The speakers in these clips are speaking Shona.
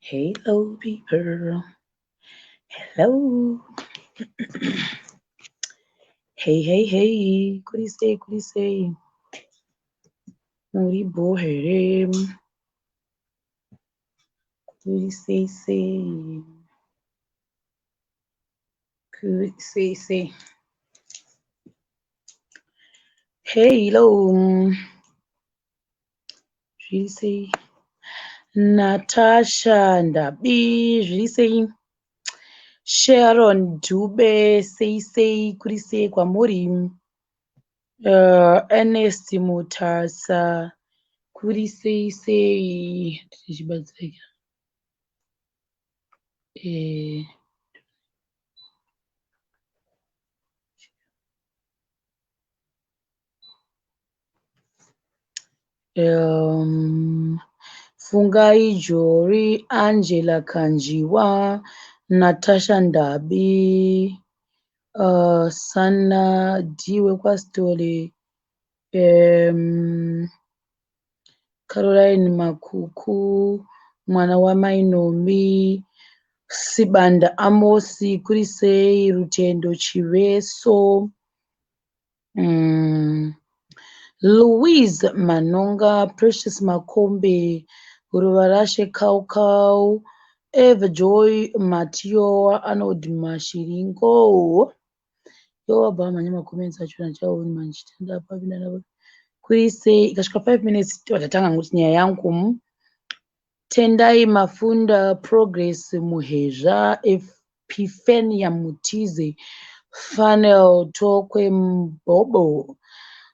Hello, people. Hello. Hey, hey, hey. Kuri sei, kuri sei. Muri bho here. Kuri sei, sei. Kuri sei, sei. Hello. Zviri sei. Natasha Ndabi, zviri sei. Sharon Dube, sei sei, kuri sei kwamuri. Ernest Mutasa, kuri sei sei. Tichibatsirika. Fungai Jori, Angela Kanjiwa, Natasha Ndabi, Sana D wekwaSitole, Caroline Makuku, mwana wamai Nomi, Sibanda Amosi, kuri sei, Rutendo Chiveso, Louise Manonga, Precious Makombe, Ruvarashe Kaukau, Everjoy Matiowa, Arnold Mashiringo. Yo wabva mhanya macomments acho nachaoni manje tanda papi. Kuri sei, ikasvika 5 minutes tatanga ngokuti nyaya yangu. Tendai Mafunda, Progress Muhezva, Epiphania Mutize, Funnel Tokwe Mbobo,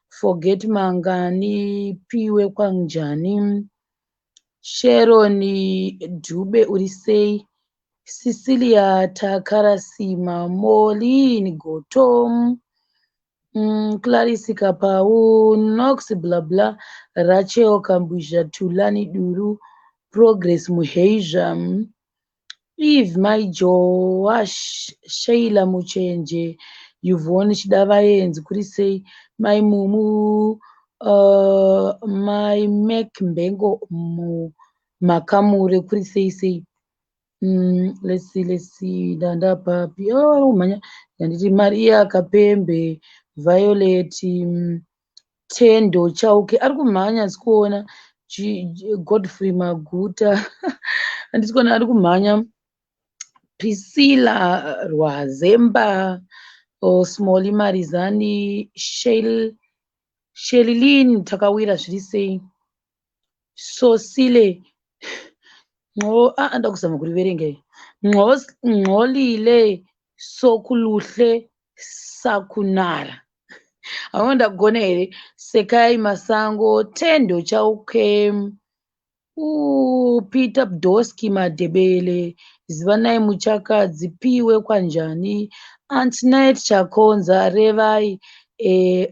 Forget Mangani, Piwe Kwanjani, Sharon Dube uri sei, Cecilia Takarasima, Molin Goto, Clarisse Kapau, Nox blah blah, Rachel Kambuzha, Tulani Duru, Progress Muhezha, Eve Mai Joash, Sheila Muchenje, Yvonne Chidavaenzi, kuri sei, Mai Mumu, Mai Mac Mbengo Makamure, kuri sei sei. Let's see, let's see, danda papi, oh manya, yanditi Maria Kapembe, Violet, Tendo Chauke, ari kumhanya sikuona, Godfrey Maguta, handisi kuona ari kumhanya, Priscilla Rwazemba, Smolly Marizani, Shelilin Takawira, zviri sei, Sosile, anda kuzama kuriverenga iyi, Ngxolile Sokuluhle Sakunara, hauna ndagona here, Sekai Masango, Tendo Chauke, Peter Bdoski Madebele, Zivanai Muchakadzi, Piwe Kwanjani, Antoinette Chakonza, Revai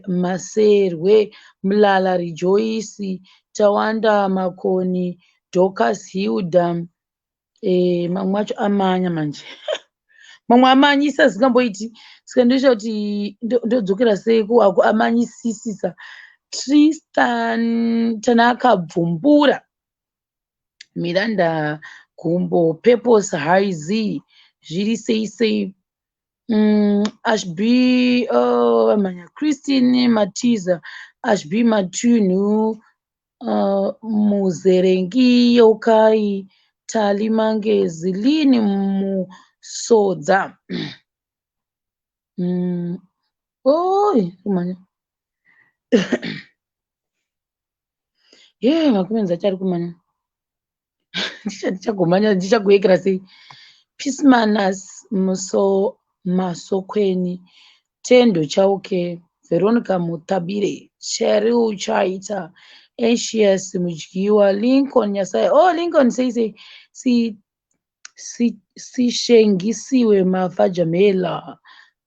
Maserwe, Mlala Rejoice, Tawanda Makoni, Dorcas Hilda, mamwe acho amanya manje. Mamwe amanyisa asingamboiti, saka ndoisha kuti ndodzokera sei amanyisisisa. Tristan Tanaka Bvumbura, Miranda Gumbo, Purpose Haizi, zviri sei sei. Ashby, manya, Christine Matiza, Ashby Matunhu, Muzerengi Yokai, Tali Mangezi, Lini Musodza. Oi, kumanya. Yeah, makumenzi acho ari kumanya. Ndichagomanya, ndichagoyekera sei. Pismanas Muso Masokweni, Tendo Chauke, Veronica Mutabire, Cheryl Chaita, Anxious Mudyiwa, Lincoln Nyasai. Oh, Lincoln sei sei. Si si Sishengisiwe Mafa Jamela,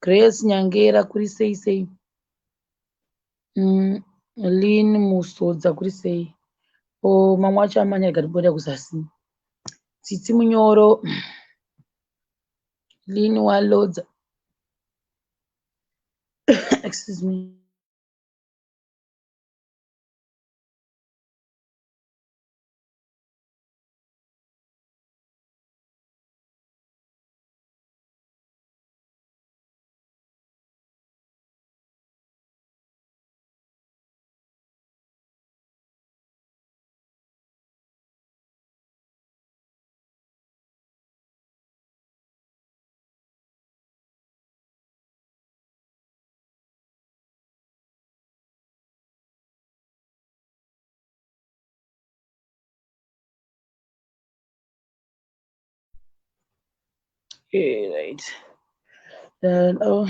Grace Nyangera kuri sei sei. Lynn Musodza kuri sei. Oh, mamwe acho amanya rega ndimboenda kuzasi. Tsitsi Munyoro, Lynn Walodza. Excuse me. Right. Oh.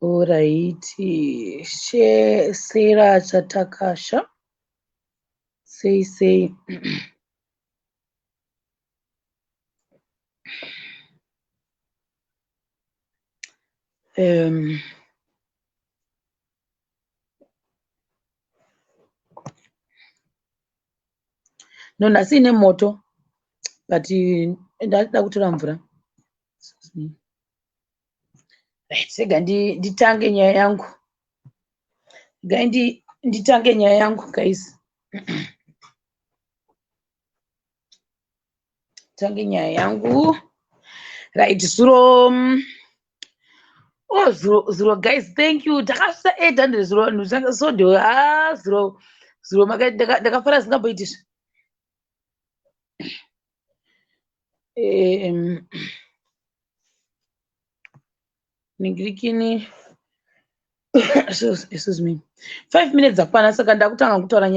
Alright. Sarah Chatakasha. Sei sei. No, nhasi ine moto, but ndada kutora mvura. Right, rega nditange nyaya yangu. Regai nditange nyaya yangu, guys. Tange nyaya yangu. Right, zuro, oh, zuro, zuro, guys, thank you. Takasvika 800 zuro. So ndo, ah, zuro, zuro ndakafara zvingamboitisha. Ningirikini, excuse me, 5 minutes dzakwana, saka ndakutanga kutaura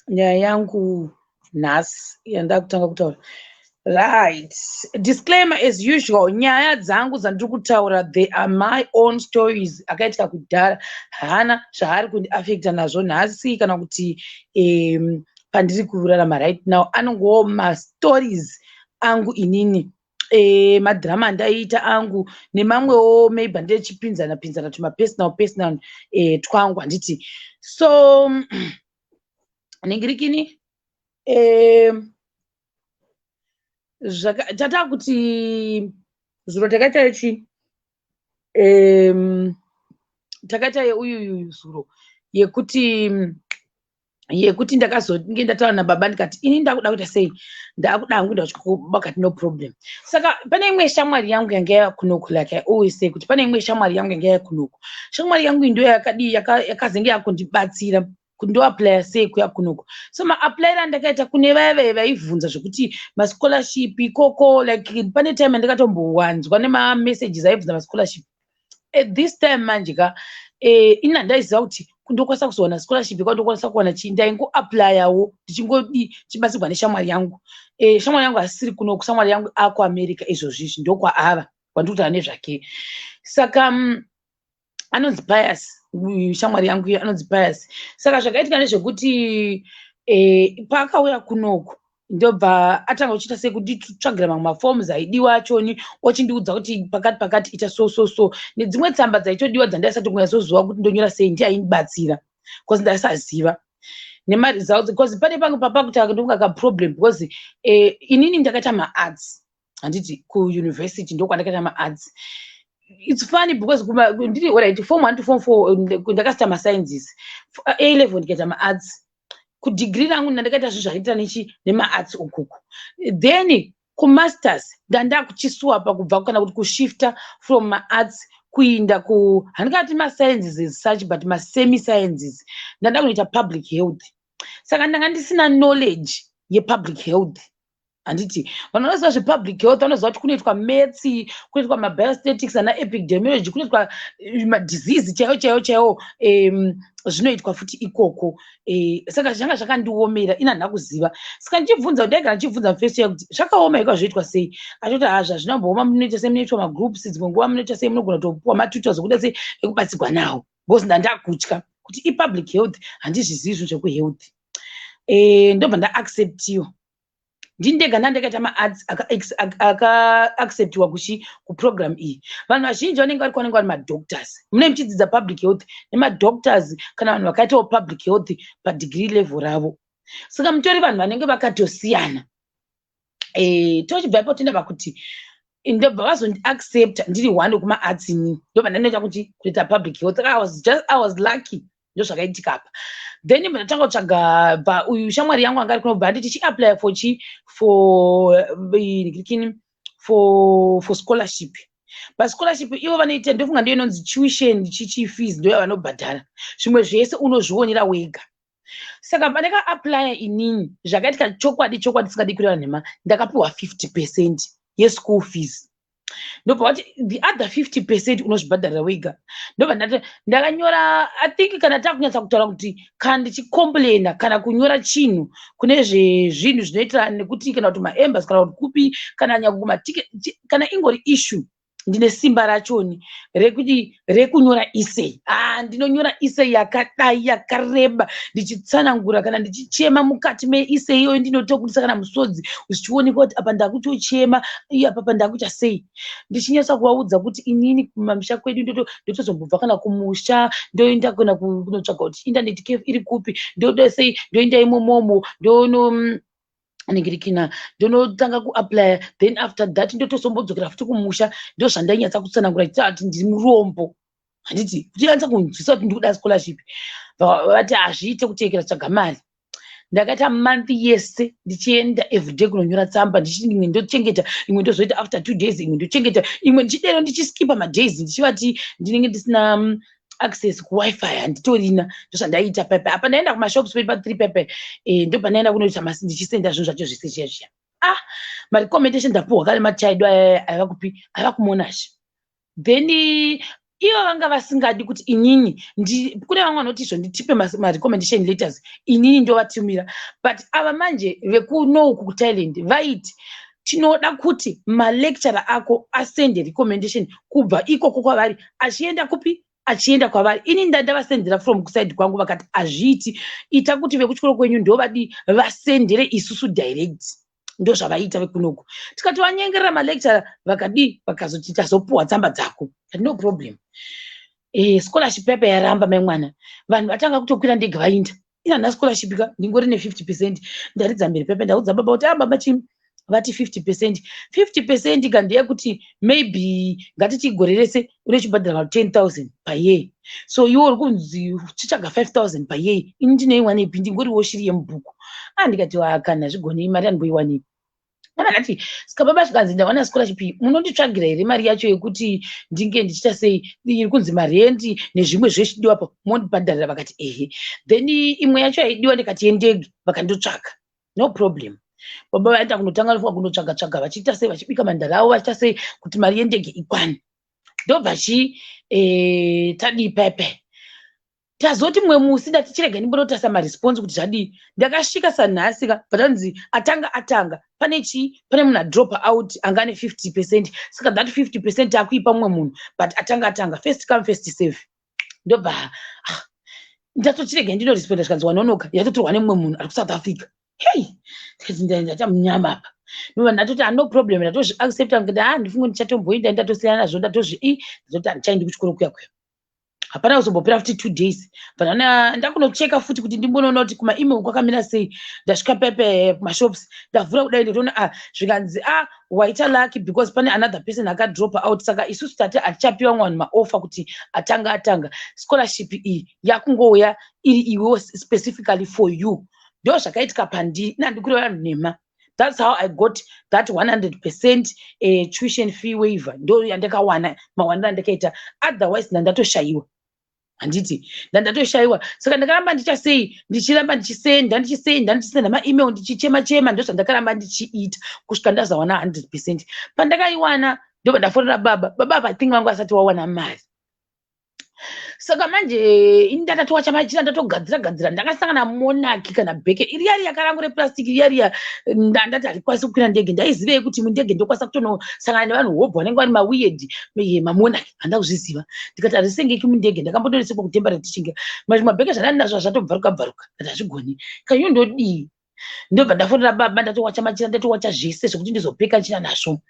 nyaya yangu nhasi yandakutanga kutaura. Right, disclaimer as usual, nyaya dzangu dzandiri kutaura, they are my own stories akaitika kudhara, haana zvaari kundiafecta nazvo nhasi kana kuti pandiri kurarama right now. Anongowo mastories angu inini, madhirama andaiita angu nemamwewo maybe andechipinzana pinzana tumapersonal personal twangu, handiti? So ningirikini, tata kuti zuro takaita chi takaita yeuyuyu zuro yekuti ndakazonge ndataura nababa, ndikati ini ndakuda kuita sei, ndakuda hangu kuenda kuchikoro. Vakati no problem. Saka pane imwe shamwari yangu yanga yava kunoku, like I always say kuti pane imwe shamwari yangu yanga yava kunoku. Shamwari yangu iyi ndo yakadii, yakazenge yakundibatsira kuti ndoapplya sei kuya kunoku. So maaplayiro andakaita, kune vaya vaya vaibvunza zvekuti mascholarship ikoko, like pane time yandakatombowanzwa nemamessages aibvunza mascholarship. At this time manje ka, ini handaiziva kuti ndokwanisa kuzowana scholarship iko, ndokwanisa kuwana chii. Ndaingoaplayawo ndichingodi chibatsirwa neshamwari yangu. Shamwari yangu asiri kunoku, shamwari yangu akuAmerica izvozvizvi, ndokwaava kwandiri kutaura nezvake. Saka anonzi Pius, shamwari yangu iyo anonzi Pius. Saka zvakaitika ndezvekuti paakauya kunoku, ndobva atanga kuchiita sekunditsvagira mamwe maforms aidiwa achoni, ochindiudza kuti pakati pakati ita so so so, nedzimwe tsamba dzaitodiwa dzandaisati kunyatsoziva kuti ndonyora sei, ndiye aindibatsira because ndaisaziva nemaresults, because pane pamwe papakuti ndonga kaproblem, because inini ndakaita maarts, handiti? Kuuniversity ndokwandakaita maarts. It's funny because ndiri, alright, form 1 to form 4 ndakasita masciences, A level ndikaita maarts, kudegree rangu ndandakaita zvinhu zvakaita nechi nemaarts ukuku. Then kumasters ndandakuchiswapa kubva, kana kuti kushifta from maarts kuinda ku, handingati masciences as such, but masemi sciences. Ndanda kunoita public health, saka ndanga ndisina knowledge yepublic health, handiti? Vanhu vanoziva zvepublic health vanoziva kuti kunoitwa maths, kunoitwa mabiostatics, ana epidemiology, kunoitwa madisease chaiwo chaiwo chaiwo, zvinoitwa futi ikoko. Saka zvanga zvakandiomera, ina handina kuziva. Saka ndichibvunza, ndaigara ndichibvunza mufesi yayo kuti zvakaoma ika, zvoitwa sei? Achoti ha, zvazvinombooma, munoita sei, munoitwa magroups, dzimwe nguva munoita sei, munogona kutopuwa matutors okuda sei ekubatsirwa nawo, because ndandakutya kuti ipublic health, handizvizivi zvinhu zvekuhealth. Ndobva ndaacceptiwa. Ndini ndega ndandakaita maarts akaacceptiwa kuchi kuprogram iyi. Vanhu vazhinji vanenge vari vanenge vari madoctors. Mune muchidzidza public health nemadoctors kana vanhu vakaitawo public health padegree level ravo, saka mutori vanhu vanenge vakatosiyana. Tochibva ipo toenda pakuti ndobva vazondiaccepta ndiri one wekumaarts inini, ndobva ndanoita kuti kuita public health. I was lucky, ndo zvakaitika apa. Then ndatanga kutsvaga bva uyu shamwari yangu anga ari kunobva anditi chiapply for chi for kini for scholarship. Pascholarship ivo vanoita, ndofunga ndiyo inonzi tuition chichi fees, ndo yavanobhadhara, zvimwe zvese unozvionera wega. Saka pandakaapplya inini, zvakaitika chokwadi chokwadi, singadi kureva nhema, ndakapiwa 50% yeschool fees. Ndobva vati the other 50% unozvibhadharira wega. Ndobva ndati ndakanyora, I think kana takunyatsa kutaura kuti kana ndichicomplaina kana kunyora chinhu kune zvezvinhu zvinoitirana nekuti kana kuti maembassy kana kuti kupi, kana nyange kumaticket, kana ingori issue, ndine simba rachoni rekuti rekunyora essay. Ah, ndinonyora essay yakadai yakareba, ndichitsanangura kana ndichichema. Mukati meessay iyoyo ndinotobudisa kana musodzi, zvichionekwa kuti apa ndakutochema, iye apa ndakuita sei, ndichinyatsa kuvaudza kuti inini kumamisha kwedu ndotozombobva kana kumusha, ndoenda kana kunotsvaga kuti internet cafe iri kupi, ndoda sei, ndoenda imomomo, ndono ningirikina, ndonotanga kuapplya, then after that ndotozombodzokera futi kumusha. Ndo zvandainyatsa kutsanangura kuti ndiri murombo, handiti, kuti nyatsa kunzwisa kuti ndikuda scholarship. Vati hazviite kuteekera, tsvaga mari. Ndakaita month yese ndichienda everyday kunonyora tsamba, ndichiti imwe ndochengeta, imwe ndozoita after 2 days, imwe ndochengeta, imwe ndichidero, ndichiskipa madays, ndichivati ndinenge ndisina access kuWiFi, handitorina. Ndozvandaiita pepe apa. Ndaenda kumashops pedu pa3 pepe, ndo pandaenda kunoita masi, ndichisenda zvinhu zvacho zvese zviya zviya. Ah, marecommendation ndapuhwa kare machaido aiva kupi? Aiva kuMonash. Then ivo vanga vasingadi kuti inini, kune vamwe vanoti izvo nditipe marecommendation letters, inini ndovatumira, but ava manje vekunouku kuThailand vaiti tinoda kuti malecturer ako asende recommendation kubva ikoko kwavari achienda kupi? Achienda kwavari. Ini ndandavasendera from kuside kwangu, vakati hazviiti, ita kuti vekuchikoro kwenyu ndovadi vasendere isusu direct. Ndo zvavaita vekunoku. Tikati vanyengerera malecturer, vakadii? Vakazoti tazopuhwa tsamba dzako. No problem. Scholarship yapa yaramba, mai mwana. Vanhu vatanga kutokwira ndege vainda, ina handina scholarship ka, ndingori ne50%. Ndaridza mberi pepe, ndaudza baba kuti, "Ah, baba, chii?" Vati 50%, 50% ka ndeyekuti maybe ngatiti gore rese unechibhadhara 10,000 payear, so iwe uri kunzi chitsvaga 5000 payear. Ini ndinoiwanepi? Ndingoriwo shiri yemubhuku. Ah, ndikati kana zvigoni, mari andimboiwanepi? Ndati saka baba, zvikanzi ndawana scholarship iyi, munonditsvagira here mari yacho yekuti ndinge ndichiita sei? Iri kunzi marendi nezvimwe zveshidiwapo, mondibhadharira? Vakati ehe. Then imwe yacho yaidiwa, ndikati yendege, vakandotsvaga, no problem. Baba vaenda kunotanga kunotsvaga tsvaga, vachiita sei, vachibika mandara avo, vachiita sei kuti mari yendege ikwane. Ndobva chi tadii pepe, tazoti mumwe musi ndati chirega ndimbonotarisa maresponse kuti zvadii. Ndakasvika sanhasi ka, patanzi atanga atanga pane chii, pane munhu adrop out anga ane 50%, saka that 50% akuipa mumwe munhu, but atanga atanga, first come, first serve. Ndobva, ah, ndatochirega ndinoresponda, zvikanzi wanonoka, yatotorwa nemumwe munhu ari kuSouth Africa. Hei, ndikati ndaita munyama apa. Ndobva ndatoti, "Ah, no problem." Ndatozviaccepta, ndikati, "Ah, ndifunge ndichatomboenda." Ndatosiyana nazvo, ndatozvi i ndatoti handichaendi kuchikoro kuya kuya. Hapana kuzombopera futi 2 days, panana ndakunocheka futi kuti ndimbonoona kuti kumaemail kwakamira sei. Ndasvika pepe kumashops, ndavhura kudai, nditoona, ah, zvikanzi, "Ah, waita lucky because pane another person akadrop out, saka isusu tati hatichapiwa vanhu maoffer kuti atanga atanga, scholarship iyi yakungouya iri iwewo specifically for you." Ndo zvakaitika pandiri, nandikureva nhema. That's how I got that 100% tuition fee waiver. Ndo yandakawana, mawaniro andakaita. Otherwise ndandatoshayiwa, handiti, ndandatoshayiwa. Saka ndakaramba ndichasei, ndichiramba ndichisenda, ndichisenda, ndichisenda maemail, ndichichema chema. Ndo zvandakaramba ndichiita kusvika ndazawana 100%. Pandakaiwana, ndobva ndafonera baba. Baba apa think vangu asati wawana mari. Saka manje ini ndatatowacha machira, ndatogadzira gadzira. Ndakasangana monaki kana bheke iriya riya karangu replastic riya riya. Ndati harikwanisi kukwira ndege. Ndaizivei kuti mundege ndokwanisa kutonosangana nevanhu hobho vanenge vari maweird mamonaki? Handa kuzviziva. Ndikati harisengeki mundege. Ndakambotoresekwa kuTembare tichinge mabheke zvandani nazvo zvatobvaruka bvaruka. Ndati hazvigoni kanyo, ndodii? Ndobva ndafonera baba, ndatowacha machira, ndatowacha zvese zvekuti ndizopeka china nazvo.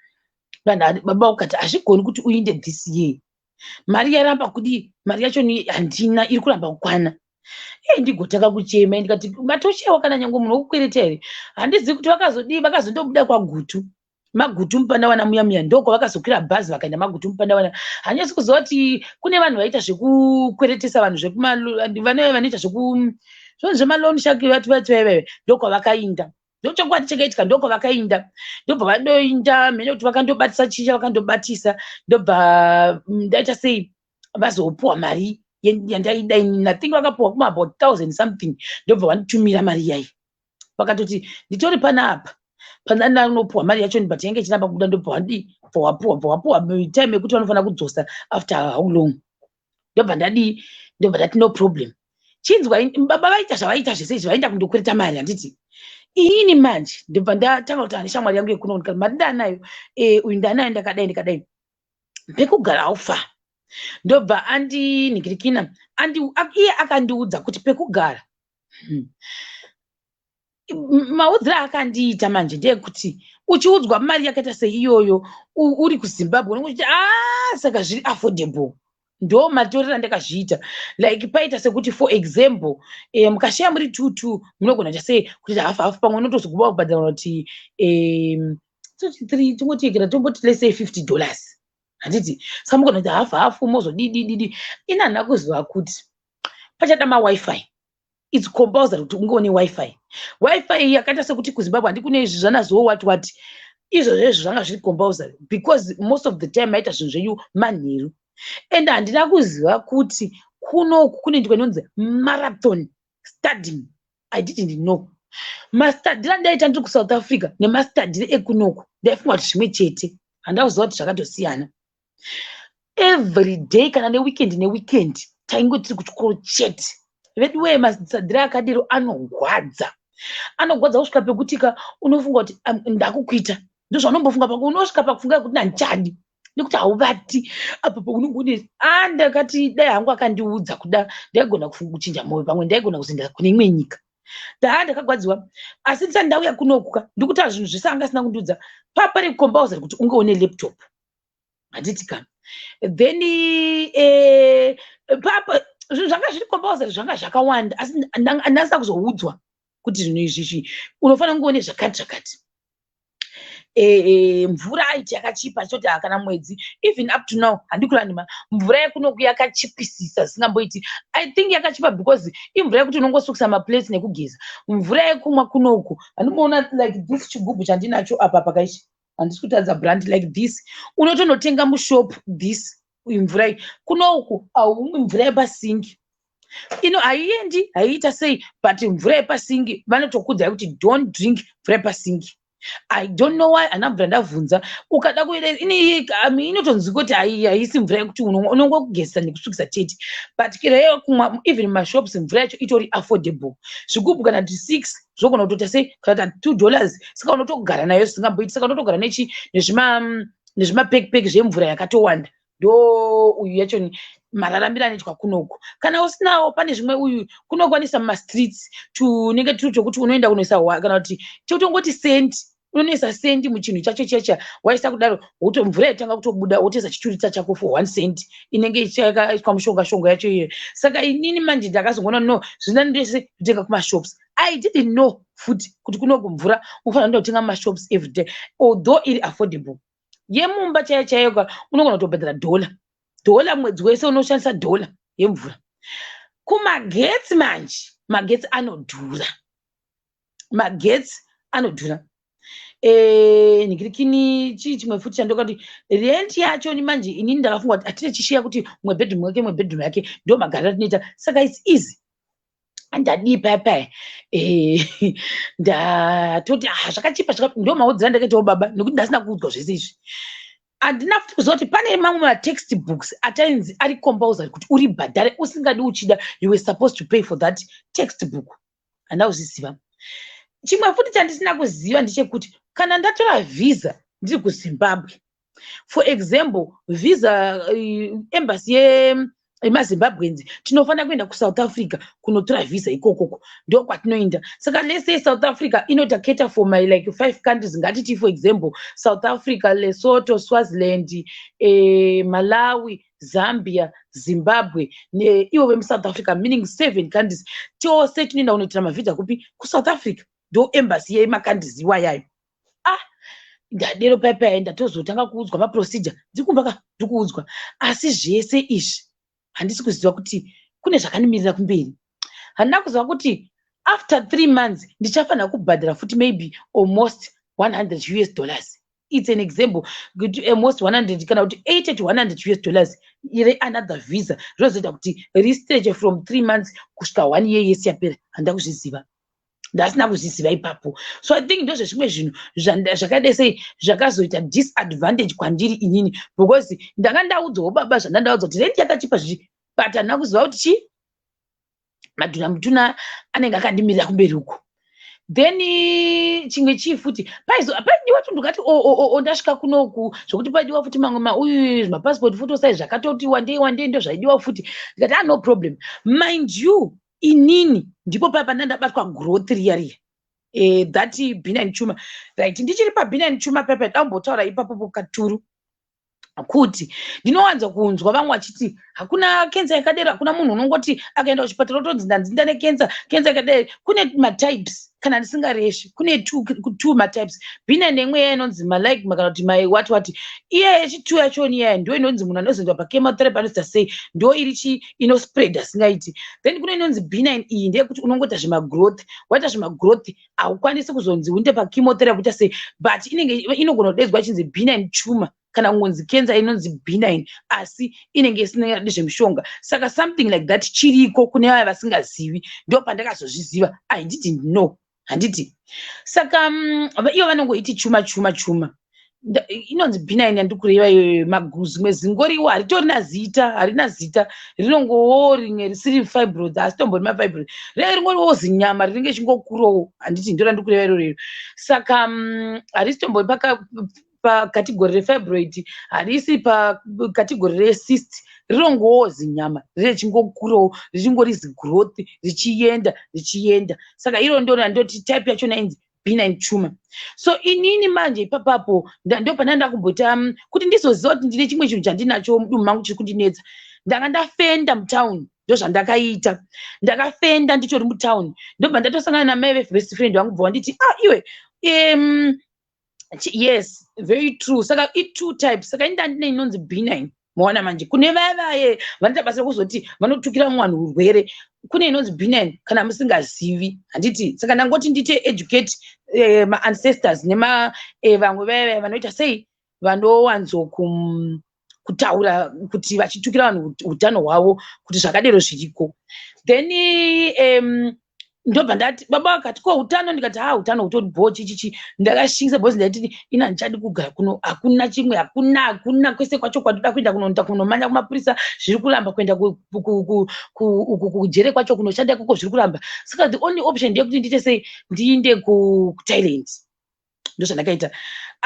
Baba ukati hazvigoni kuti uinde this year, mari yaramba kudii? Mari yacho handina, iri kuramba kukwana. Ei, ndigotanga kuchema, ndikati matoshewa kana nyange munhu wokukwereta here? Handizivi kuti vakazodii, vakazondobuda kwaGutu, Magutu Mupandawana muya muya, ndoko vakazokwira bhazi vakaenda Magutu Mupandawana. Hanyasi kuziva kuti kune vanhu vaita zvekukweretesa vanhu, vane vanoita zveku zvonzi zvemaloan shark, vati vati vaive, ndokwavakainda. Ndochokwadi chakaitika, ndokwavakainda. Ndobva vandoinda mhene kuti vakandobatisa chii chavakandobatisa. Ndobva ndaita sei, vazopuwa mari yandaida ini. I think vakapuwa kuma about thousand something. Ndobva vanditumira mari yai, vakatoti nditori panapa. Pandanopuhwa mari yacho, but yange ichiramba kubuda. Ndobva wadii? Bva wapuhwa, bva wapuhwa time yekuti vanofanira kudzosa after how long. Ndobva ndadii? Ndobva ndati, "No problem." Chinzwa, baba vaita zvavaita zvese izvi, vaenda kundokwereta mari, handiti? Inini manje ndobva ndatanga kuti neshamwari yangu yekuno, ndikati, "Mari ndanayo, uyu ndanayo, ndakadai, ndikadai, pekugara haufa." Ndobva andinhingirikina, iye akandiudza kuti pekugara, maudziro akandiita manje ndeyekuti uchiudzwa mari yakaita seiyoyo uri kuZimbabwe, unenge uchiti, "A, saka zviri affordable." Ndo matorero andakazviita. Like paita sekuti, for example, mukasheya muri two two, munogona kuita sei? Kuita hafu hafu. Pamwe unotozokuba kubhadhara kuti toti three, tingoti tomboti, let's say, $50, handiti? Saka mugona kuita hafu hafu, mozodidididi. Ini handina kuziva kuti pachada maWiFi. It's compulsory kuti unge une WiFi. WiFi yakaita sekuti kuZimbabwe handi kune izvi zvanazo what what, izvozvo zvanga zviri compulsory because most of the time maita zvinhu zvenyu manheru. And handina kuziva kuti kunoku kunoitwa inonzi marathon studying. I didn't know. Mastadhiro andaita ndiri kuSouth Africa nemastadhiro ekunoku, ndaifunga kuti zvimwe chete. Handina kuziva kuti zvakatosiyana. Every day, kana neweekend neweekend, tainge tiri kuchikoro chete. Veduwee, masadhiro akadero anogwadza, anogwadza kusvika pekuti ka unofunga kuti ndakukuita. Ndozvaunombofunga, unosvika pakufunga kuti handichadi, nekuti hauvati apo paunenge une a. Ndakati dai hangu akandiudza kuda, ndaigona kuchinja mwoyo, pamwe ndaigona kuzoenda kune imwe nyika. Ndaa ndakagwadziwa, asi ndisati ndauya kunokuka, ndikuti zvinhu zvese anga asina kundiudza. Papari compulsory kuti unge une laptop, handiti ka? Then papa zvinhu zvanga zviri compulsory, zvanga zvakawanda, asi ndasina kuzoudzwa kuti zvinhu izvizvi unofanira kunge une zvakati zvakati. Mvura aiti yakachipa choti kana mwedzi, even up to now handikuranima, mvura yekunoku yakachipisisa zvisingamboiti. I think yakachipa because imvura yekuti unongosukisa maplates nekugeza. Mvura yekumwa kunoku, handimboona, like this chigubhu chandinacho apa pakaichi, handisi kutaridza brand, like this, unotonotenga mushop. This mvura iyi kunoku haumwi mvura yepasingi. Ino haiendi, haiita sei, but mvura yepasingi vanotokudzai kuti don't drink mvura yepasingi. I don't know why, handina mvura ndabvunza. Ukada inotonzwika kuti haisi mvura yekuti unongogezesa nekusukisa chete, but kira yekumwa, even mashops mvura yacho itori affordable. Zvigubhu kana kuti six zvogona kutoita sei, kana kuti $2. Saka unotogara nayo zvisingamboiti. Saka unotogara nechi nezvimapekipeki zvemvura yakatowanda. Ndo uyu yacho mararamiro anoitwa kunoku. Kana usinawo, pane zvimwe uyu kunokwanisa mumastreets tunenge turi tokuti unoenda kunoisa, kana kuti totongoti sendi, unonoisa sendi muchinhu chacho checha, waisa kudaro, mvura yotanga kutobuda, wotoisa chiturisa chako for 1 cent, inenge ichakaiswa mushonga shonga yacho iyoyo. Saka inini manje ndakazongoona, no, zvina ndese kutenga kumashops. I didn't know futi kuti kunoku mvura unofanira kuenda kutenga mumashops everyday, although iri affordable. Yemumba chaiyo chaiyo unogona kutobhadhara dhola, dhola mwedzi wese, unoshandisa dhola yemvura. Kumagetsi manje, magetsi anodhura, magetsi anodhura. Nhingirikini chii chimwe futi chandokati, rent yacho manje, inini ndakafunga kuti hatine chishiya kuti mumwe bedroom yake, mumwe bedroom yake, ndo magariro atinoita, saka it's easy. Ndadii paya paya, ndatoti, "Ah, zvakachipa." Ndo maudzira ndakaitawo baba, nekuti ndasina kuudzwa zvese izvi. Handina futi kuziva kuti pane mamwe matext books atainzi ari compulsory kuti uribhadhare, usingadi uchida, you were supposed to pay for that textbook. Handina kuzviziva. Chimwe futi chandisina kuziva ndechekuti kana ndatora vhisa ndiri kuZimbabwe, for example, visa, embassy yemaZimbabweans, tinofanira kuenda kuSouth Africa kunotora vhisa ikokoko, ndo kwatinoenda. Saka let's say South Africa inoita cater for my like five countries, ngatiti for example South Africa, Lesotho, Swaziland, Malawi, Zambia, Zimbabwe neivo vemuSouth Africa, meaning seven countries. Tose tinoenda kunoitira mavhisa kupi? KuSouth Africa, ndo embassy yemacountries iwayayo. Ah, ndadero paipai, ndatozotanga kuudzwa maprocedure ndiri kumba ka, ndiri kuudzwa, asi zvese izvi handisi kuziva kuti kune zvakandimirira kumberi. Handina kuziva kuti after 3 months ndichafanira kubhadhara futi maybe almost 100 US dollars. It's an example kuti almost 100 kana kuti 80 to 100 US dollars reanother visa, zvozoita kuti ristretche from 3 months kusvika one year yese yapera. Handina kuzviziva. Ndasina kuzviziva ipapo. So I think ndozvezvimwe zvinhu zvakaita sei, zvakazoita disadvantage kwandiri inini, because ndanga ndaudzwawo baba zvandandaudzwa kuti rent yakachipa zvichi, but handina kuziva kuti chii madhuna mutuna anenge akandimirira kumberi uko. Then chimwe chii futi, paidiwa tunhu ndikati o ndasvika kunoku, zvokuti paidiwa futi mamwe mauyu mapassport photo size, zvakatoti wandei wandei, ndo zvaidiwa futi. Ndikati, "Ah, no problem." Mind you, inini ndipo paya pandanga ndabatwa growth riya riya, that benign tumor, right? Ndichiri pabenign tumor pepe, dambotaura ipapo katuru kuti ndinowanza kunzwa vamwe vachiti hakuna kensa yakadero, hakuna munhu unongoti akaenda kuchipatara otonzi ndanzi ndane kensa, kensa yakadero. Kune matypes, kana ndisingareshi, kune two matypes, benign neimwe iya inonzi malike kana kuti mawhat what. Iya yechitu yachoni iyaya ndo inonzi munhu anozoendwa pachemotherapy, anoita sei, ndo iri chi inospread asingaiti. Then kune inonzi benign, iyi ndeyekuti unongoita zvemagrowth, waita zvemagrowth, haukwanisi kuzonzi uinde pachemotherapy, uita sei, but inenge inogona kudaidzwa ichinzi benign tumor kana kungonzi kenza inonzi benign, asi inenge isingadi zvemishonga. Saka something like that chiriko kune vaya vasingazivi. Ndo pandakazozviziva. I didn't know, handiti? Saka ivo vanongoiti chuma chuma chuma, inonzi benign yandiri kureva iyoyo. Zimwe zingoriwo haritorina zita, harina zita, rinongowo rimwe risiri fibroid, asi tombori mafibroid, rinenge ringoriwo zinyama rinenge richingokurowo, handiti? Ndo randiri kureva irorero. Saka harisi tombori pacategory refibroid, harisi pacategory recyst, rinongowo zinyama richingokurowo, richingori zigrowth, richienda richienda. Saka iro ndo randoti type yachona inzi benign tumor. So inini manje ipapapo ndo pandanga ndakumboita kuti ndizoziva kuti ndine chimwe chinhu chandinacho mudumbu mangu chiri kundinetsa. Ndanga ndafenda mutauni, ndo zvandakaita. Ndakafenda nditori mutauni, ndobva ndatosangana namai vebest friend vangu, bva vanditi, "Ah, iwe." Yes, very true. Saka i-two types. Saka ini ndandine inonzi benign. Maona manje, kune vaya vaye vanoita basa rekuzoti vanotukira vamwe vanhu urwere, kune inonzi benign kana musingazivi, handiti? Saka ndangoti ndite educate maancestors nema vamwe vaya vaya vanoita sei, vanowanzo kutaura kuti vachitukira vanhu utano hwavo, kuti zvakadero zviriko. Then ndobva ndati, baba vakati, "Ko utano?" Ndikati, "Ha, utano hutori bho." Chichichi ndakashingisa because ndaititi ina handichadi kugara kuno, hakuna chimwe, hakuna, hakuna kwese kwacho kwandoda kuenda kunoenda kunomanya kumapurisa zviri kuramba, kuenda uku kujere kwacho kunoshanda ikoko zviri kuramba. Saka the only option ndeyekuti ndiite sei, ndiinde kuThailand. Ndozvandakaita.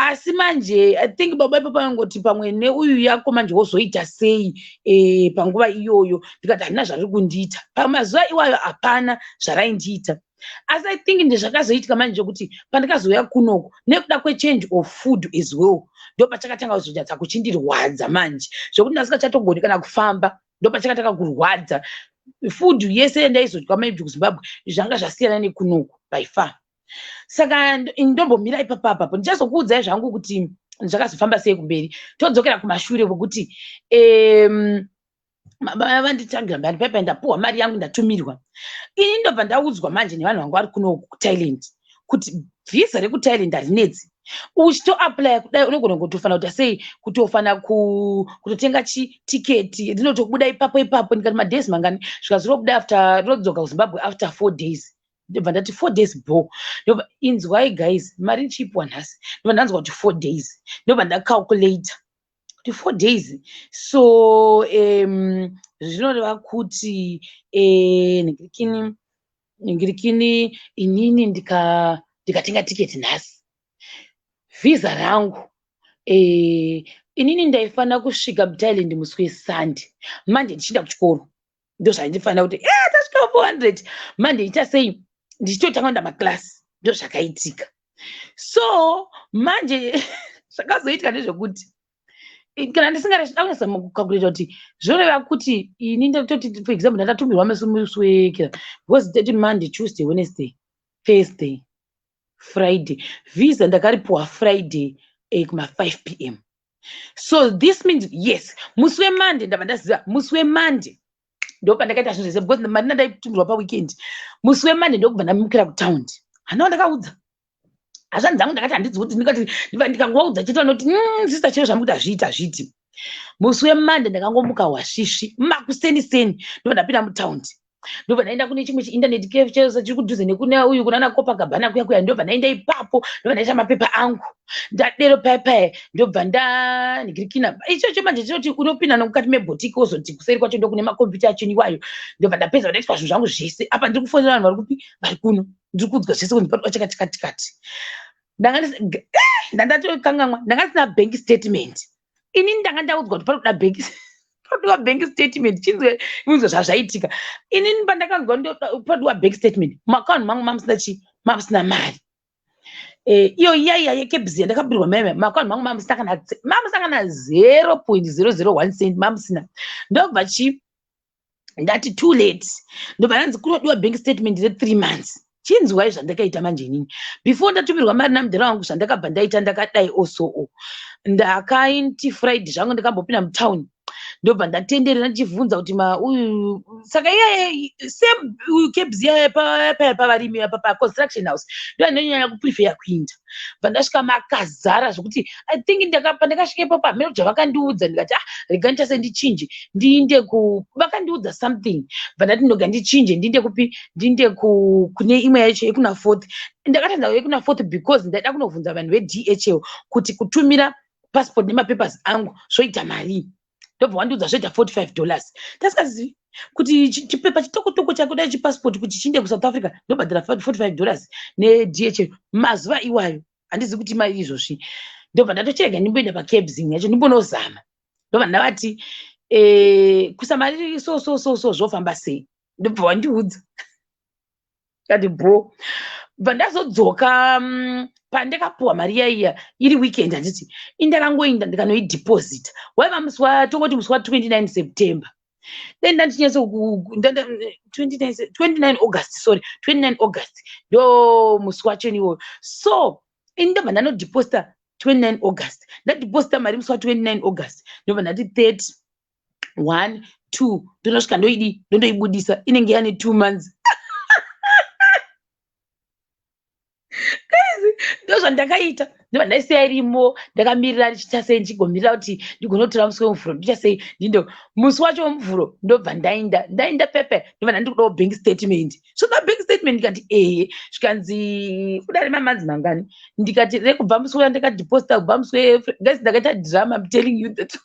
Asi manje I think baba ipapo vangoti, "Pamwe neuyu yako manje wozoita sei panguva iyoyo?" Ndikati, "Handina zvariri kundiita pamazuva iwayo, hapana zvaraindiita." Asi I think ndezvakazoitika manje kuti pandakazouya kunoku, nekuda kwechange of food as well, ndo pachakatanga kuzonyatsa kuchindirwadza manje, zvokuti ndasingachatogoni kana kufamba. Ndo pachakatanga kurwadza. Food yese yandaizodya maybe kuZimbabwe zvanga zvasiyana nekunoku by far. Saka ndombomira ipapa apapo, ndichazokuudzai zvangu kuti zvakazofamba sei kumberi. Todzokera kumashure kwekuti baba vanditsvagira mari paipai, ndapuhwa mari yangu, ndatumirwa. Ini ndobva ndaudzwa manje nevanhu vangu vari kuno kuThailand kuti vhisa rekuThailand harinetsi, uchitoapplya kudai unogona kutofanira kuita sei, kutofana kutotenga chitiketi, rinotobuda ipapo ipapo. Ndikati, "Madays mangani?" Zvikanzi robuda after, rodzoka kuZimbabwe after 4 days. Ndobva ndati, "4 days bo." Ndobva, inzwai guys, mari ndichiipiwa nhasi, ndobva ndanzwa kuti 4 days. Ndobva ndacalculata kuti 4 days, so zvinoreva kuti ningirikini ningirikini, inini ndikatenga tiketi nhasi, vhisa rangu inini ndaifanira kusvika muThailand musi weSunday. Manje ndichienda kuchikoro, ndo zvaindifanira kuti tasvika 400 manje, ita sei, ndichitotanga kuenda maklasi. Ndo zvakaitika. So manje zvakazoitika ndezvekuti kana ndisingareva kunyatsa kucalculata kuti zvinoreva kuti ini ndototi, for example, ndakatumirwa musi wekera, because tati Monday, Tuesday, Wednesday, Thursday, Friday, visa ndakaripiwa Friday kuma5 p.m. So this means, yes, musi weMonday, ndabva ndaziva musi weMonday ndo pandakaita zvinhu zvese, because mari ndandaitumirwa paweekend. Musi weMonday ndokubva ndamukira kutaundi. Hanawo ndakaudza hazvanzi dzangu, ndakati handidzi kuti ndikati ndikangovaudza chete vanoti, sister, chero zvamukuti hazviiti, hazviiti." Musi weMonday ndakangomuka hwasvisvi makuseni seni, ndobva ndapinda mutaundi. Ndobva ndaenda kune chimwe chiinternet cafe chese chiri kudhuze nekune uyu kunana Copacabana kuya kuya. Ndobva ndaenda ipapo, ndobva ndaita mapepa angu. Ndadero paya paya, ndobva ndanhikirikina ichocho. Manje chinoti unopinda nomukati mebhotiki, wozoti kuseri kwacho ndokune makombiyuta acho iwayo. Ndobva ndapedza, ndaitwa zvinhu zvangu zvese. Apa ndiri kufonera vanhu vari kupi, vari kuno. Ndiri kuudzwa zvese kunzi panoda chakati kati kati. Ndanga ndandatokangamwa, ndanga ndisina bank statement inini. Ndanga ndaudzwa kuti panoda bank, panodiwa bank statement. Chinzwe, inzwe zvazvaitika. Inini pandakanzwa panodiwa bank statement, muakaunti mangu mamusina chi, mamusina mari. Iyo iyaiya yeCABS yandakabirwa maime, muakaunti mangu mamusina kana 0.001 cent, mamusina. Ndobva chi ndati too late. Ndobva ndanzi kunodiwa bank statement re3 months. Chinzwai zvandakaita manje inini before ndatumirwa mari namudhara wangu. Zvandakabva ndaita, ndakadai osoo, ndakaiti Friday zvangu ndakambopinda mutown. Ndobva ndatenderera ndichibvunza kuti ma uyu, saka iyaye same uyu CABS iyaya paya pavarimi apa paConstruction House, ndo andinonyanya kuprefer kuinda. Bva ndasvika, makazara zvokuti I think pandakasvika ipapo, hamene kuti zvavakandiudza. Ndikati, "Ah, rega ndichase ndichinje ndiinde ku," vakandiudza something. Bva ndati ndoga ndichinje ndiinde kupi? Ndiinde kune imwe yacho yekuna Fourth. Ndakatanga yekuna Fourth because ndaida kunovhunza vanhu veDHL kuti kutumira passport nemapapers angu zvoita marii. Ndobva wandiudza zvoita $45. Tasikazivi kuti chipepa chitokotoko chako dai chipassport kuti chiinde kuSouth Africa, ndobhadhara $45 neDHL mazuva iwayo. Handizivi kuti mari izvozvi. Ndobva ndatochirega ndimboenda paCABS yacho, ndimbonozama. Ndobva ndavati, "Kuisa mari so so so so zvofamba sei?" Ndobva wandiudza kati bho. Bva ndazodzoka pandakapuwa mari yaiya iri weekend, handiti? Indakangoinda ndikanoidhiposita. Waiva musi wa, tongoti musi wa29 September, dai ndandichinyatso 29 August, sorry, 29 August ndo musi wacho iwoyo. So ini ndobva ndanodhiposita 29 August. Ndadhiposita mari musi wa29 August, ndobva ndati 30, 1, 2, ndonosvika ndoidi, ndondoibudisa, inenge yane 2 months. Guys, ndozvandakaita. Ndobva ndaisiya irimo, ndakamirira ndichiita sei, ndichigomirira kuti ndigonotora musi weMuvhuro. Ndiita sei, ndindo musi wacho weMuvhuro. Ndobva ndaenda, ndaenda pepe, ndobva ndandikudawo bank statement. So da bank statement, ndikati ehe. Zvikanzi kudari mamanzi mangani? Ndikati rekubva musi uya ndakadhiposita, kubva musi we. Guys, ndakaita drama, I'm telling you that.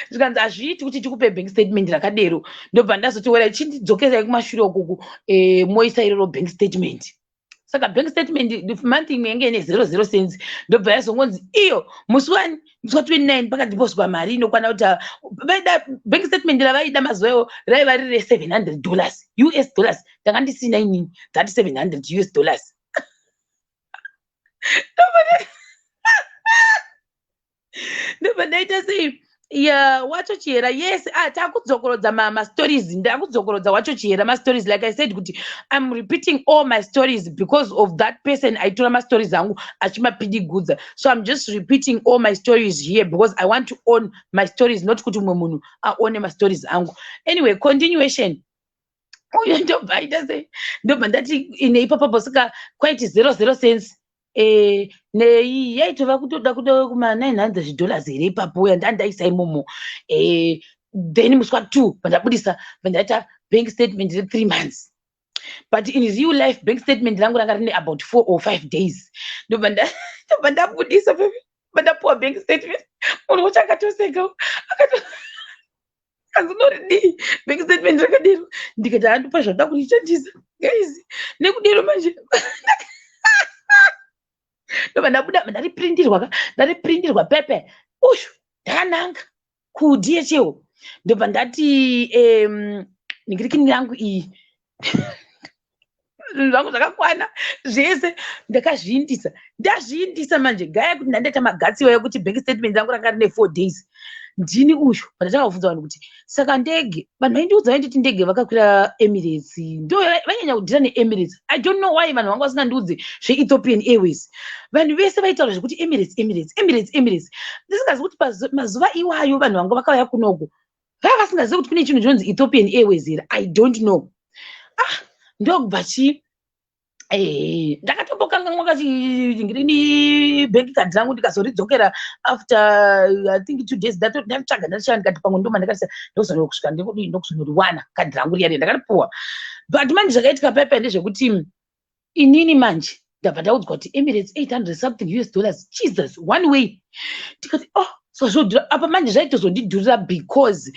Zvikanzi hazviiti kuti tikupe bank statement rakadero. Ndobva ndazoti wera, chindidzokerai kumashure ukuku, moisa iroro bank statement. Saka bank statement month imwe yange ine 00 cents. Ndobva yazongonzi iyo musi wani, musi wa29 pakadhipositwa mari inokwana kuti vaida bank statement ravaida mazuva iwo raiva riri re$700, US dollars. Ndanga ndisina inini that 700 US dollars. Ndobva ndaita sei ya wacho chihera? Yes, ah, takudzokorodza mastories. Ndakudzokorodza wacho chihera mastories. Like I said kuti I'm repeating all my stories because of that person aitora mastories angu achimapidigudza. So I'm just repeating all my stories here because I want to own my stories, not kuti mumwe munhu aone mastories angu. Anyway, continuation. Uyo ndobva aita sei, ndobva ndati ine ipapapo saka kwaiti 00 cents. Nei yaitova kutoda kuda kuma 900 dollars here ipapo yandandaisa imomo. Then musi wa2 pandabudisa, pandaita bank statement re3 months, but in real life bank statement rangu ranga rine about 4 or 5 days. Ndobva ndabudisa, pandapuwa bank statement, munhu wacho akatoseka, akato kanzi, "Unoridii bank statement rakadero?" Ndikati, "Handipa zvauda kurishandisa." Guys, nekudero manje ndobva ndabuda, ndariprindirwa ka, ndariprindirwa pepe uyu. Ndakananga kuDHL. Ndobva ndati, "Ningirikini yangu iyi, zvinhu zvangu zvakakwana zvese." Ndakazviindisa, ndazviindisa manje gaya kuti ndandaita magatsiwa ekuti bank statement rangu ranga rine 4 days. Ndini uyu pandatanga kubvunza vanhu kuti saka ndege, vanhu vaindiudza, vainditi ndege vakakwira Emirates, ndo vanyanya kudhira neEmirates. I don't know why vanhu vanga vasingandiudzi zveEthiopian Airways. Vanhu vese vaitaura zvekuti Emirates, Emirates, Emirates, Emirates. Ndisingazivi kuti mazuva iwayo vanhu vanga vakauya kunoko vava vasingazivi kuti kune chinhu chinonzi Ethiopian Airways here. I don't know. Ah, ndokubva chii. Ndakatombokanganwa kachingiri bank card rangu, ndikazoridzokera after, I think, 2 days. Ndatsvaga, ndashaya, ndikati pamwe ndoma ndakatisa, ndozosvika ndokuzonoriwana kadhi rangu riya riya, ndakaripuwa. But manje zvakaitika paipai ndezvekuti inini manje ndabva ndaudzwa kuti Emirates 800 something US dollars. Jesus, one way! Tikati, "Oh, so zvodhura apa." Manje zvaitozondidhurira because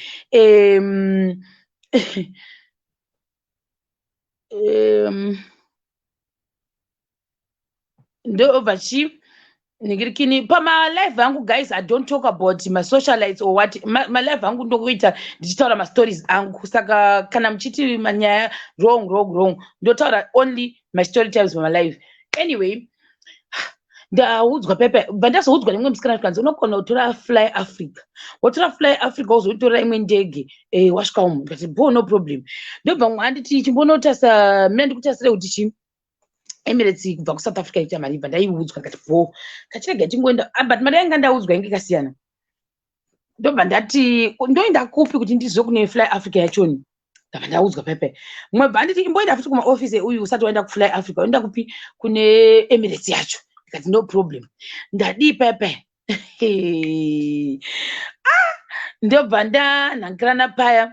ndobva chi ningirikini pamalive angu. Guys, I don't talk about masocialites or what. Malive angu ndokuita ndichitaura mastories angu, saka kana muchiti manyaya, wrong, wrong, wrong. Ndotaura only my story times pamalive. Anyway, ndaudzwa pepe, bva ndazoudzwa nemumwe musikana, zvikanzi unogona kutora Fly Africa, watora Fly Africa, wozotora imwe ndege wasvika umu. Ndikati, "Bo, no problem." Ndobva mumwe anditi, "Chimbonotasa mina ndikutasire kuti chi Emirates kubva kuSouth Africa ita mari." Bva ndaiudzwa, ndikati, "Bo, kachirega tingoenda." Ah, but mari yanga ndaudzwa inge ikasiyana. Ndobva ndati, "Ndoenda kupi kuti ndizive kune Fly Africa yachoni?" Ndabva ndaudzwa pepe, mumwe bva anditi, "Imboenda futi kumaofisi euyu usati waenda kuFly Africa, uenda kupi? Kune Emirates yacho." Ndikati, "No problem." Ndadii pepe? Ah, ndobva ndanhangirana paya,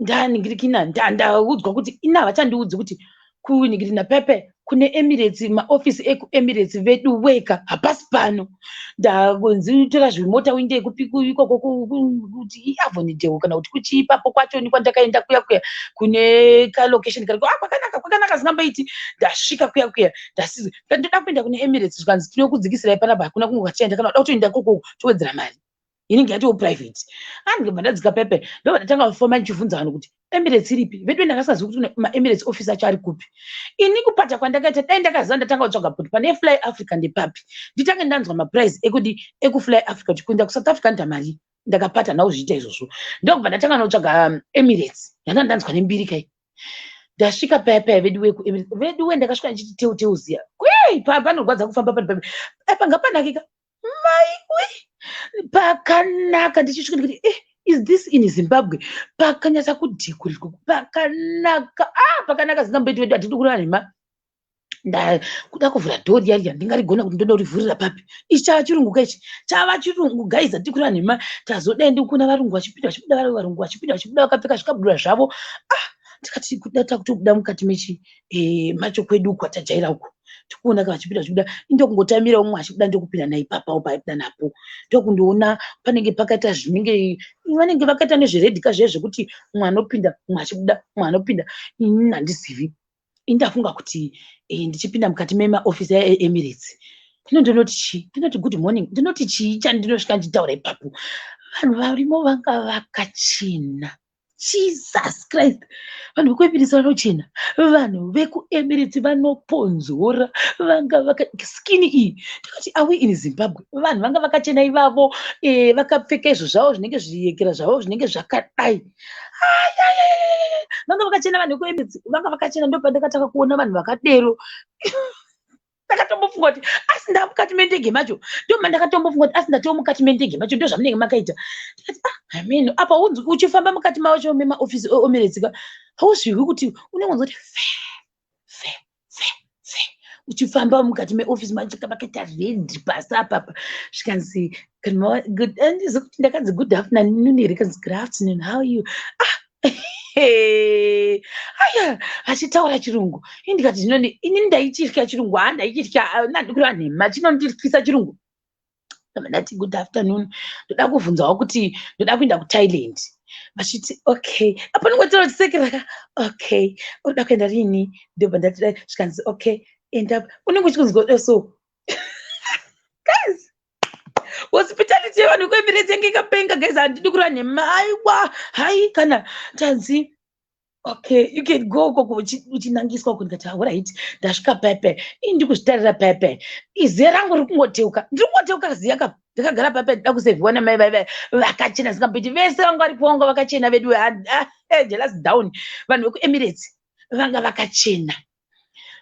ndaningirikina, ndaudzwa kuti ina havachandiudzi kuti kuningirina pepe kune Emirates, maofisi ekuEmirates vedu weka hapasi pano. Ndakunzi tora zvimota uinde kupi ikoko, kuti iAvondale kana kuti kuchiipapo kwachoni kwandakaenda kuya kuya kune kalocation kariko. Ah, kwakanaka, kwakanaka zingamboiti. Ndasvika kuya kuya, ndasizi ndoda kuenda kune Emirates, zvikanzi, "Tinokudzikisirai panapa, hakuna kumwe kwatichaenda. Kana uda kutoenda ikoko, towedzera mari inenge yatoo private." Andibva ndadzika pepe, ndobva ndatanga kufamba ndichibvunza vanhu kuti Emirates iripi. Vedu ndakasaziva kuti maEmirates office acho ari kupi. Ini kupata kwandakaita, dai ndakaziva ndatanga kutsvaga kuti pane Fly Africa ndepapi, nditange ndanzwa maprice ekudi ekuFly Africa kuti kuenda kuSouth Africa ndamari. Ndakapata nhau zviita izvozvo, ndokubva ndatanga notsvaga Emirates yanda ndanzwa nembiri kai. Ndasvika paya paya, vedu wekuEmirates, vedu we, ndakasvika ndichiti teu teu ziya kwei, panorwadza kufamba pani papi apa, ngapanakika mai ui, pakanaka. Ndichisvika ndikati, "Eh, is this in Zimbabwe?" Pakanyatsa kudhikurirwa, pakanaka, ah, pakanaka zingamboiti. Vedu, hatidi kureva nhema. Kuda kuvhura dhoo riya riya, ndingarigona kuti ndoda kurivhurira papi? Ichi chava chirungu kaichi, chava chirungu. Guys, hatidi kureva nhema. Tazodai ndikuona varungu vachipinda, vachibuda, varungu vachipinda, vachibuda, vakapfeka zvikabudura zvavo. Ah, tikati kuda takutobuda mukati mechi macho kwedu kwatajaira uku, tikuona ka vachipinda, vachibuda, indokungotamira umwe achibuda, ndokupinda naipapawo paaibuda napo. Ndokundoona panenge pakaita zvinenge vanenge vakaita nezveredhika zviya zvekuti umwe anopinda, umwe achibuda, umwe anopinda. Inini handizivi, indafunga kuti ndichipinda mukati memaofisi aEmirates, ndinondonoti chii? Ndinoti, "Good morning"? Ndinoti chii chandinosvika ndichitaura ipapo? Vanhu varimo vanga vakachena. Jesus Christ, vanhu vekuEmirates vanochena, vanhu vekuEmirates vanoponzora, vanga vaka skin iyi. Ndikati, "Are we in Zimbabwe?" Vanhu vanga vakachena ivavo, vakapfeka izvo zvavo zvinenge zviyekera zvavo zvinenge zvakadai. Vanga vakachena, vanhu vekuEmirates vanga vakachena. Ndopandakatanga kuona vanhu vakadero. Ndakatombofunga kuti asi ndamukati mendege macho, ndoma ndakatombofunga kuti asi ndatoo mukati mendege macho, ndo zvamunenge makaita. Ndikati, "Ah, ameno." Apa uchifamba mukati macho memaofisi eEmirates ka, hauzviwi kuti unenge unzwa kuti fe fe fe fe uchifamba mukati meofisi macho, makaita red pasi apapa. Zvikanzi, "Andizi kuti," ndakanzi, "Good afternoon" here? Kanzi, "Good afternoon, how are you?" Ah, aya achitaura chirungu. Ini ndikati, "Zvinoni inini ndaichitya chirungu." Ha, ndaichitya, nandikureva nhema, chinondityisa chirungu. Ndabva ndati, "Good afternoon, ndoda kuvhunzawo kuti ndoda kuenda kuThailand." Vachiti, "Okay." Apa nongotaura chisekera ka, "Okay, unoda kuenda rini?" Ndobva ndati dai, zvikanzi, "Okay, enda." Unenge uchikunzwa so, guys, hospitality yevanhu vekuEmirates yange ikapenga. Guys, handidi kureva nhema, aiwa, hai. Kana tanzi, "Okay, you can go," koko uchinangiswa uko. Ndikati, "Alright." Ndasvika pepe, ii, ndikuzvitarira pepe, iziya rangu riri kungoteuka, ndiri kungoteuka ziya ka. Ndakagara pepe, ndida kusevhiwa namai vaiva vakachena zingambiti. Vese vanga varipo vanga vakachena vedu. Jealous down. Vanhu vekuEmirates vanga vakachena.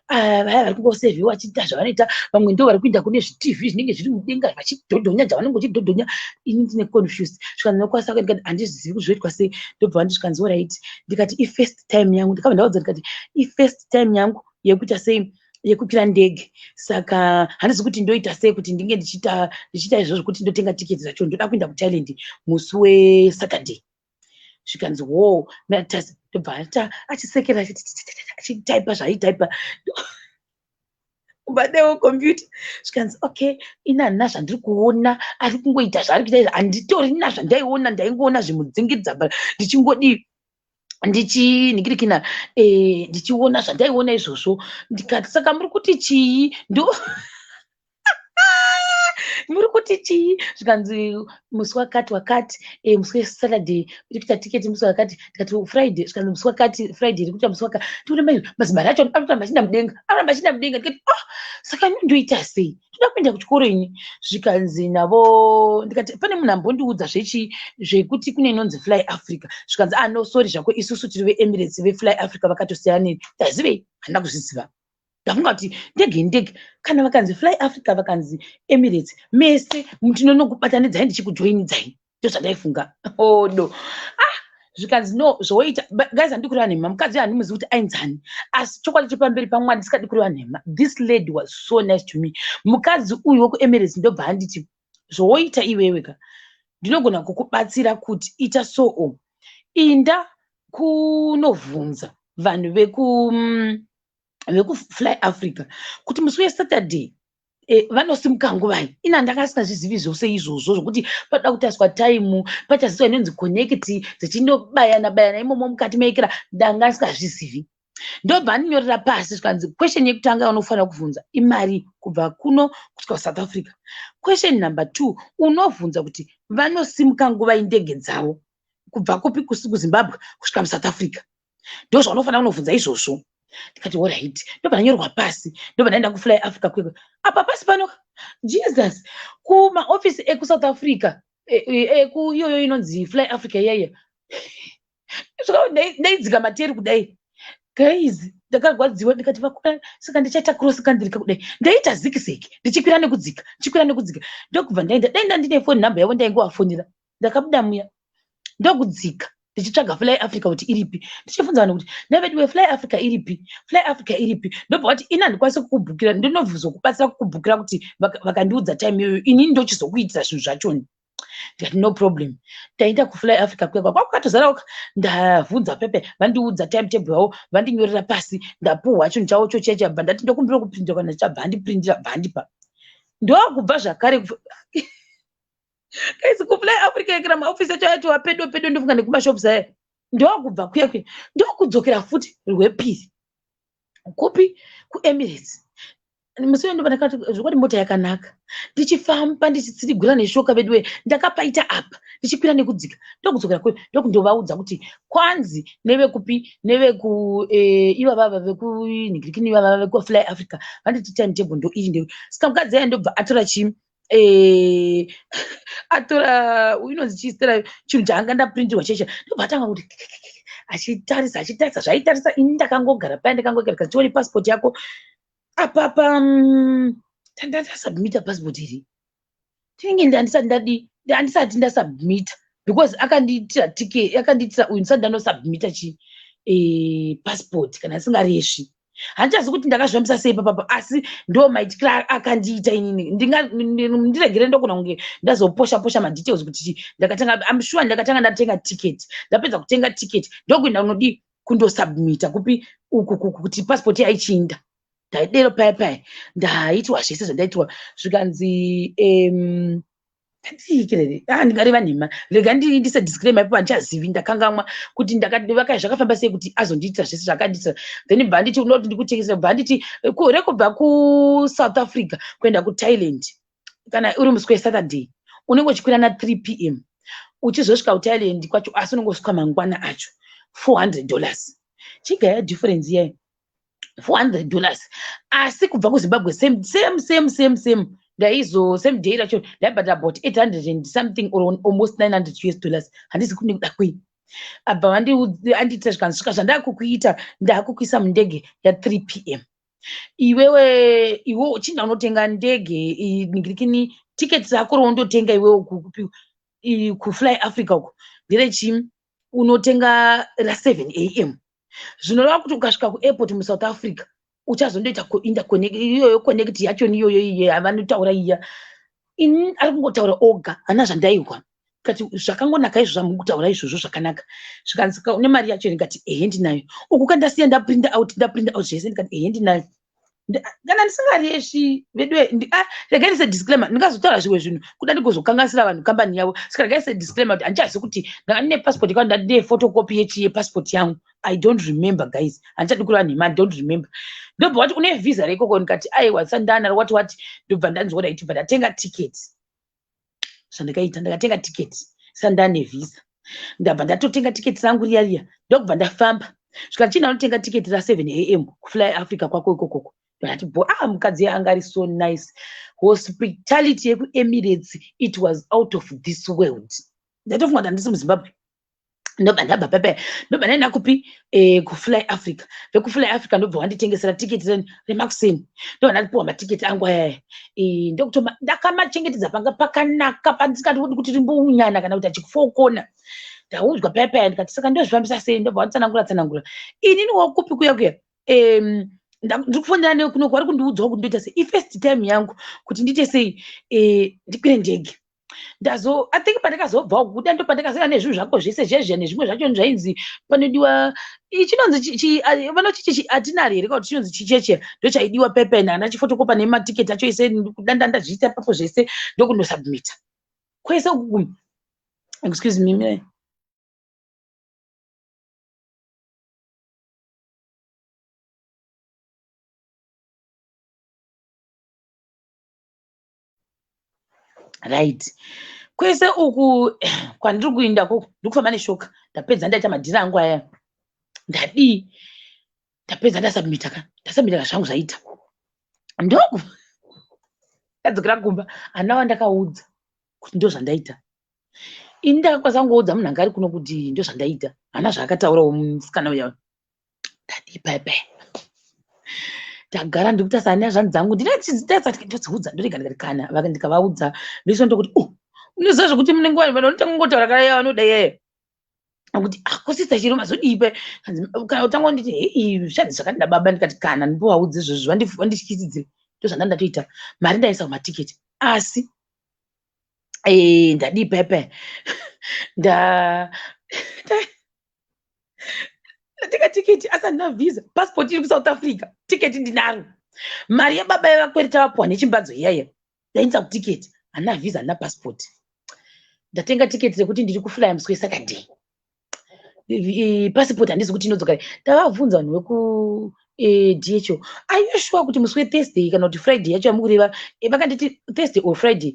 Ah, vaya vari kungosevhiwa vachiita zvavanoita, vamwe ndo vari kuenda kune zviTV zvinenge zviri mudenga vachidhodhonya, dzavanenge vachidhodhonya. Ini ndine confused. Svika ndinokwanisa, ndikati, "Handizivi kuti zvoitwa sei." Ndobva vandisvika nzi, "Alright." Ndikati, "Ifirst time yangu." Ndakabva ndaudza ndikati, "Ifirst time yangu yekuita sei Yekukwira ndege, saka handizi kuti ndoita sei kuti ndinge ndichiita izvozvo, kuti ndotenga tiketi racho. Ndoda kuenda kuThailand musi weSaturday. Zvikanzi, "Wo ndobva aita achisekera, achitaipa zvaaitaipa kubadewo computer." Zvikanzi, "Okay, ini handina zvandiri kuona, ari kungoita zvaari kuita. Handitorina zvandaiona, ndaingoona zvimudzingidza ndichingodii, ndichinhingirikina, ndichiona zvandaiona izvozvo." Ndikati, "Saka muri kuti chii? Ndo muri kuti chii?" Zvikanzi, "Musi wakati wakati, musi weSaturday iri kuita tiketi musi wakati." Ndikati, "Friday." Zvikanzi, "Musi wakati, Friday iri kuita musi wakati." Ndione mai, mazimari acho arikuramba achienda mudenga, arikuramba achienda mudenga. Ndikati, "Ah, saka ini ndoita sei? Ndoda kuenda kuchikoro ini." Zvikanzi navo, ndikati, "Pane munhu ambondiudza zvechi zvekuti kune inonzi Fly Africa." Zvikanzi, "Ah, no, sorry zvako, isusu tiri veEmirates, veFly Africa vakatosiyana neni." Ndazivei? Handina kuzviziva. Ndafunga kuti ndege ndege, kana vakanzi Fly Africa, vakanzi Emirates, mese tinonokubatanidzai, ndichikujoinidzai. Ndozvandaifunga odo. Ah, zvikanzi, "No, zvoita." Guys, handidi kureva nhema. Mukadzi handimuzivi kuti ainzani, asi chokwadi chepamberi pamwari, ndisikadi kureva nhema, this lady was so nice to me. Mukadzi uyu wekuEmirates ndobva anditi, "Zvoita iwewe ka, ndinogona kukubatsira kuti ita soo, inda kunovhunza vanhu vekuFly Africa kuti musi weSaturday vanosimuka nguvai." Ina ndakasingazvizivi zvose izvozvo, zvokuti panoda kutariswa time, pachaziswa inonzi connect, dzichinobayana bayana imomo mukati meikira. Ndanga ndisingazvizivi. Ndobva andinyorera pasi. Zvikanzi, "Question yekutanga yaunofanira kubvunza imari kubva kuno kusvika kuSouth Africa. Question number two, unovhunza kuti vanosimuka nguvai ndege dzavo kubva kupi, kuZimbabwe kusvika muSouth Africa. Ndo zvaunofanira kunovhunza izvozvo." Ndikati, "Alright." Ndobva ndanyorwa pasi, ndobva ndaenda kuFly Africa kwekwe. Apa pasi pano, Jesus, kumaofisi ekuSouth Africa, iyoyo inonzi Fly Africa iyaiya, ndaidzika materi kudai. Guys, ndakarwadziwa. Ndikati, "Vakura, saka ndichaita cross country kudai." Ndaita zigzag, ndichikwira nekudzika, ndichikwira nekudzika. Ndokubva ndaenda. Dai ndandine phone number yavo, ndaingovafonera. Ndakabuda muya, ndokudzika ndichitsvaga Fly Africa kuti iripi, ndichibvunza vanhu kuti, "Navedu, weFly Africa iripi? Fly Africa iripi?" Ndobva vati, "Ini handikwanisi kukubhukira, ndinozokubatsira kukubhukira kuti vakandiudza time iyoyo, inini ndochizokuitira zvinhu zvachoni." Ndikati, "No problem." Ndaenda kuFly Africa kwekwa, kwakatozara. Ndabvunza pepe, vandiudza time table yavo, vandinyorera pasi. Ndapuhwa chinhu chavo chochecha. Bva ndati, "Ndokumbira kuprindira." Kana chabva andiprindira, bva andipa. Ndokubva zvakare kaisi kuFly Africa ikira, maofisi acho acho pedo pedo, ndofunga nekumashops aya. Ndokubva kuya kuya, ndokudzokera futi rwepiri kupi, kuEmirates. Musi uyo ndakati, zvokwadi mota yakanaka. Ndichifamba, ndichitsirigwira neshoka veduwe, ndakapaita apa, ndichikwira nekudzika. Ndokudzokera kwe, ndokundovaudza kuti kwanzi nevekupi, neveku ivavava vekunhingirikini, ivavava vekuFly Africa vanditi time table ndo iri ndeu. Saka mukadzi aya ndobva atora chii, atora inonzi chiistera, chinhu chaanga ndaprindirwa checha. Ndobva atanga kuti achitarisa, achitarisa zvaitarisa. Ini ndakangogara paya, ndakangogara, "Tione passport yako apapa." Ndandasubmita passport iri, tinenge handisati ndadi, handisati ndasubmita, because akandiitira ticket, akandiitira uyu, ndisati ndanosubmita chi passport. Kana asingaresvi, handichazi kuti ndakazvifambisa sei papapa, asi ndo maitikiro akandiita inini. Ndiregere, ndogona kunge ndazoposha posha madetails kuti ndakatanga. I'm sure ndakatanga ndatenga ticket. Ndapedza kutenga ticket, ndokuenda kunodii, kundosubmita kupi uku, kuti passport yaichinda. Ndaidero paya paya, ndaitwa zvese zvandaitwa. Zvikanzi, ndiikirere, ah, ndingareva nhema. Rega ndise disclaimer ipo, handichazivi, ndakangamwa kuti zvakafamba sei kuti azondiitira zvese zvakandiitira. Then bva nditi, unoti ndikutekesera, bva nditi, rekubva kuSouth Africa kuenda kuThailand, kana uri musi weSaturday, unenge uchikwira na3 p.m., uchizosvika kuThailand kwacho, asi unenge usvika mangwana acho, $400. Chigaya difference iyayo, $400. Asi kubva kuZimbabwe, same same same same same, ndaizo same day racho ndaibhadhara about 800 and something or almost 900 US dollars. Handisi kune kuda kwei. Abva andiitira, zvikanzi, "Svika zvandakukuita, ndakukuisa mundege ya3 p.m. Iwewe iwe uchinda unotenga ndege ningirikini, tiketi rako raundotenga iwewe kupi, kuFly Africa uko, nderechi unotenga ra7 a.m." Zvinoreva kuti ukasvika kuairport muSouth Africa Uchazondoita interconnect iyoyo, connect yacho iyoyo yavanotaura iya. Ini ari kungotaura oga, hana zvandaihwa. Kati zvakangonaka izvo zvamuri kutaura izvozvo, zvakanaka. Zvikanzi, "Une mari yacho?" Ndikati, "Ehe, ndinayo." Uku kandasiya ndaprinta out, ndaprinta out zvese. Ndikati, "Ehe, ndinayo." Kana ndisingareshi vedu, regai ndise disclaimer, ndingazotaura zvimwe zvinhu kuda ndigozokanganisira vanhu kambani yavo. Saka regai ndise disclaimer kuti handichazivi kuti ndanga ndine passport kana ndine photocopy yechi yepassport yangu. I don't remember, guys, handichadi kureva nhema, I don't remember. Ndobva wati, "Une visa reikoko?" Ndikati, "Aiwa, sandanaro." Wati wati, ndobva ndanzwa ndaiti, bva ndatenga tiketi. Zvandakaita, ndakatenga tiketi sandane visa. Ndabva ndatotenga tiketi rangu riya riya, ndokubva ndafamba. Svika china unotenga tiketi ra7 a.m. kuFly Africa kwako ikokoko. Ndakati bo, ah, mukadzi anga ari so nice. Hospitality yekuEmirates, it was out of this world. Ndatofunga kuti handisi muZimbabwe. Ndobva ndabva pepe, ndobva ndaenda kupi? KuFly Africa. VekuFly Africa ndobva wanditengesera tiketi remakuseni. Ndobva ndapiwa matiketi angu ayaya. Ndokutoma ndakamachengetedza panga pakanaka, pandisingadi kuti rimbounyana kana kuti achifokona. Ndaudzwa paya paya, ndikati, "Saka ndozvifambisa sei?" Ndobva wanditsanangura tsanangura. Inini wokupi kuya kuya, ndiri kufonera nekuno, vari kundiudzawo kuti ndoita sei. Ifirst time yangu kuti ndiite sei, ndikwire ndege. Ndazo, I think pandakazobvawo kuda, ndo pandakasiyana nezvinhu zvako zvese zvezviya, nezvimwe zvacho zvainzi panodiwa chinonzi vanochichi atinari here, kana kuti chinonzi chicheche, ndochaidiwa pepe. Ndachifotokopa nematiketi acho ese, kudanda ndazviita papo zvese, ndokundosubmita kwese uku. Excuse me. Right, kwese uku kwandiri kuinda koko, ndiri kufamba neshoka. Ndapedza, ndaita madhiri angu aya, ndadii, ndapedza, ndasubmita ka, ndasubmita ka, zvangu zvaita. Ndoku ndadzokera kumba, hana wandakaudza kuti ndo zvandaita. Ini ndakakwanisa kungoudza munhu anga ari kuno kuti ndo zvandaita. Hana zvaakataurawo musikana uya. Ndadii paya paya, ndagara ndiri kutarisa nezvanzi dzangu, ndinati ndodziudza, ndorega. Ndikati kana ndikavaudza vese, ndokuti, "Oh, unoziva zvekuti munenge vanhu vanotanga kungotaura kana vanoda iyaya kuti, ah, kosista chiro mazodii pe?" Kana utanga nditi, "Hei, zvanzi zvakandida baba." Ndikati kana ndimbovaudza izvozvo, vandityisidzire. Ndozvanda ndatoita. Mari ndaisa kumatiketi, asi ndadii paya paya, ndatenga tiketi asi handina visa. Passport iri kuSouth Africa, tiketi ndinaro. Mari yababa yavakwereta vapuwa nechimbadzo iyaiya ndaendesa kutiketi. Handina visa, handina passport. Ndatenga tiketi rekuti ndiri kuflya musi weSaturday. Passport handizi kuti inodzoka. Ndavabvunza vanhu veku DHL, "Are you sure kuti musi weThursday kana kuti Friday yacho yamukureva?" Vakanditi Thursday or Friday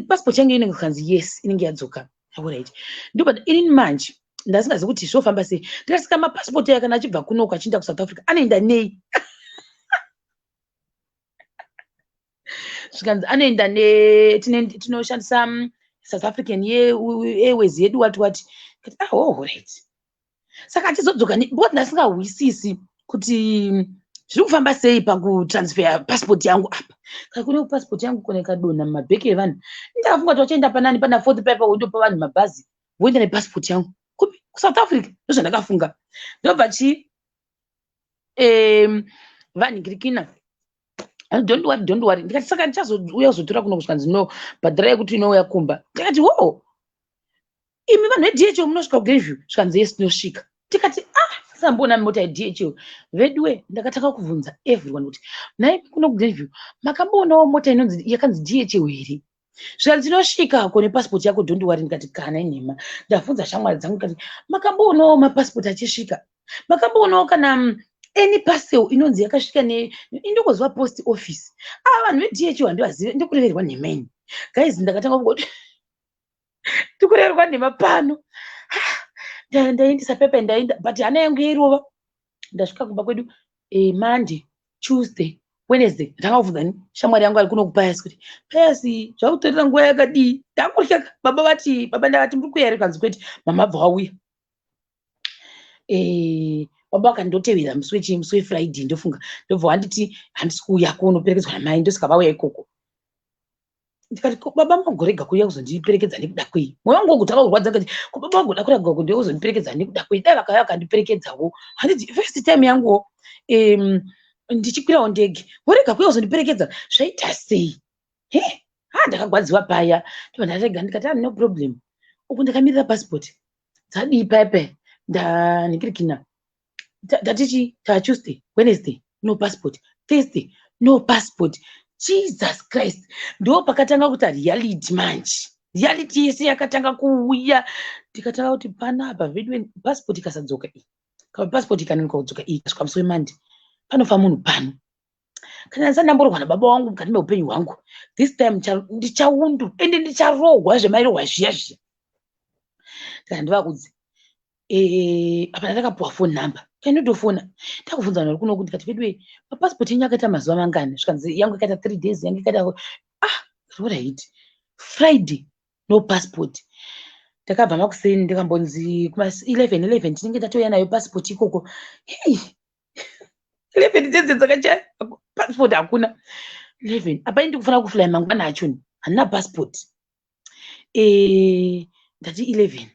passport yange inenge. Kanzi yes, inenge yadzoka. Alright, ndoba inini manje ndasingazivi kuti zvofamba sei. Ndikasika mapasipoti aya kana achibva kunoko achienda kuSouth Africa anoenda nei? Zvikanzi anoenda tinoshandisa South African Airways yedu, wati wati. Kati, "Ah, oh, right." Saka achizodzoka, because ndasingahwisisi kuti zviri kufamba sei pakutransfer passport yangu apa. Kana kune passport yangu kona ikadonha mumabheki evanhu, ndakafunga kuti vachaenda panani, pana fourth paipa, wondopa vanhu mabhazi, voenda nepassport yangu kupi? KuSouth Africa. Ndozvandakafunga. Ndobva chi vanhingirikina, "Don't worry, don't worry." Ndikati, "Saka ndichazouya kuzotora kuno?" Kusvikanzi, "No, bhadhara yekuti inouya kumba." Ndikati, "Wo, imi vanhu veDHL munosvika kuGlenview?" Zvikanzi, "Yes, tinosvika." Tikati, "Ah, samboona mota yeDHL veduwe." Ndakatanga kubvunza everyone kuti, "Nhai, kuno kuGlenview makamboonawo mota inonzi yakanzi DHL here?" Zvikanzi, "Tinosvikako nepasipoti yako, don't worry." Ndikati, "Kana inhema." Ndabvunza shamwari dzangu, ndikati, "Makamboonawo mapasipoti achisvika? Makamboonawo kana any parcel inonzi yakasvika ne indokoziva post office? Ava vanhu veDHL handivazive, ndikureverwa nhema ini." Guys, ndakatanga kungoti ndikureverwa nhema pano. Ndaendesa pepa, ndaenda, but hana yangu yairova. Ndasvika kumba kwedu Monday, Tuesday, Wednesday, ndanga kubvunza ni shamwari yangu ari kuno kuPayasi kuti, "Payasi, zvakutorera nguva yakadii?" Ndakutya. Baba vati, "Baba," ndavati, "muri kuuya here?" Kanzi, "Kwete, mama bva wauya." Baba vakandotevera musi wechi, musi weFriday ndofunga. Ndobva wanditi handisi kuuya kunoperekedzwa namai, ndosaka vauya ikoko. Ndikati, "Ko baba magorega kuuya kuzondiperekedza nekuda kwei?" Mwoyo wangu wogotanga kurwadza. Ndikati, "Ko baba vagoda kurega kundiuya kuzondiperekedza nekuda kwei? Dai vakauya vakandiperekedzawo, handiti first time yanguwo." Ndichikwirawo ndege, worega kuuya kuzondiperekedza, zvaita sei? He, ha, ndakagwadziwa paya. Ndobva ndarega, ndikati, "Ah, no problem." Uku ndakamirira passport. Dzadii paya ndanhingirikina, tatichi taTuesday, Wednesday, no passport, Thursday, no passport. Jesus Christ! Ndo pakatanga kuita reality manje. Reality yese yakatanga kuuya. Ndikatanga kuti panapa vedu, passport ikasadzoka iyi, kana passport ikanonoka kudzoka iyi, ikasvika musi weMonday, panofa munhu pano. Kana ndisati ndamborwa nababa vangu mukati meupenyu hwangu, this time ndichaundu, ende ndicharohwa zvemairohwa zviya zviya. Saka ndivakudzi apa ndakapuwa phone number, kainotofona, ndakubvunza vanhu vari kunoku. Ndikati, "Vedu, mapasipoti enyu akaita mazuva mangani?" Zvikanzi yangu ikaita 3 days, yangu ikaita. Ah, alright. Friday, no passport. Ndakabva makuseni, ndikambonzi kuma 11 11 tinenge tatouya nayo passport ikoko. Hei, 11 dzedze dzakachaya, passport hakuna. 11 apa indi kufanira kufly mangwana achoni, handina passport. Ndati 11,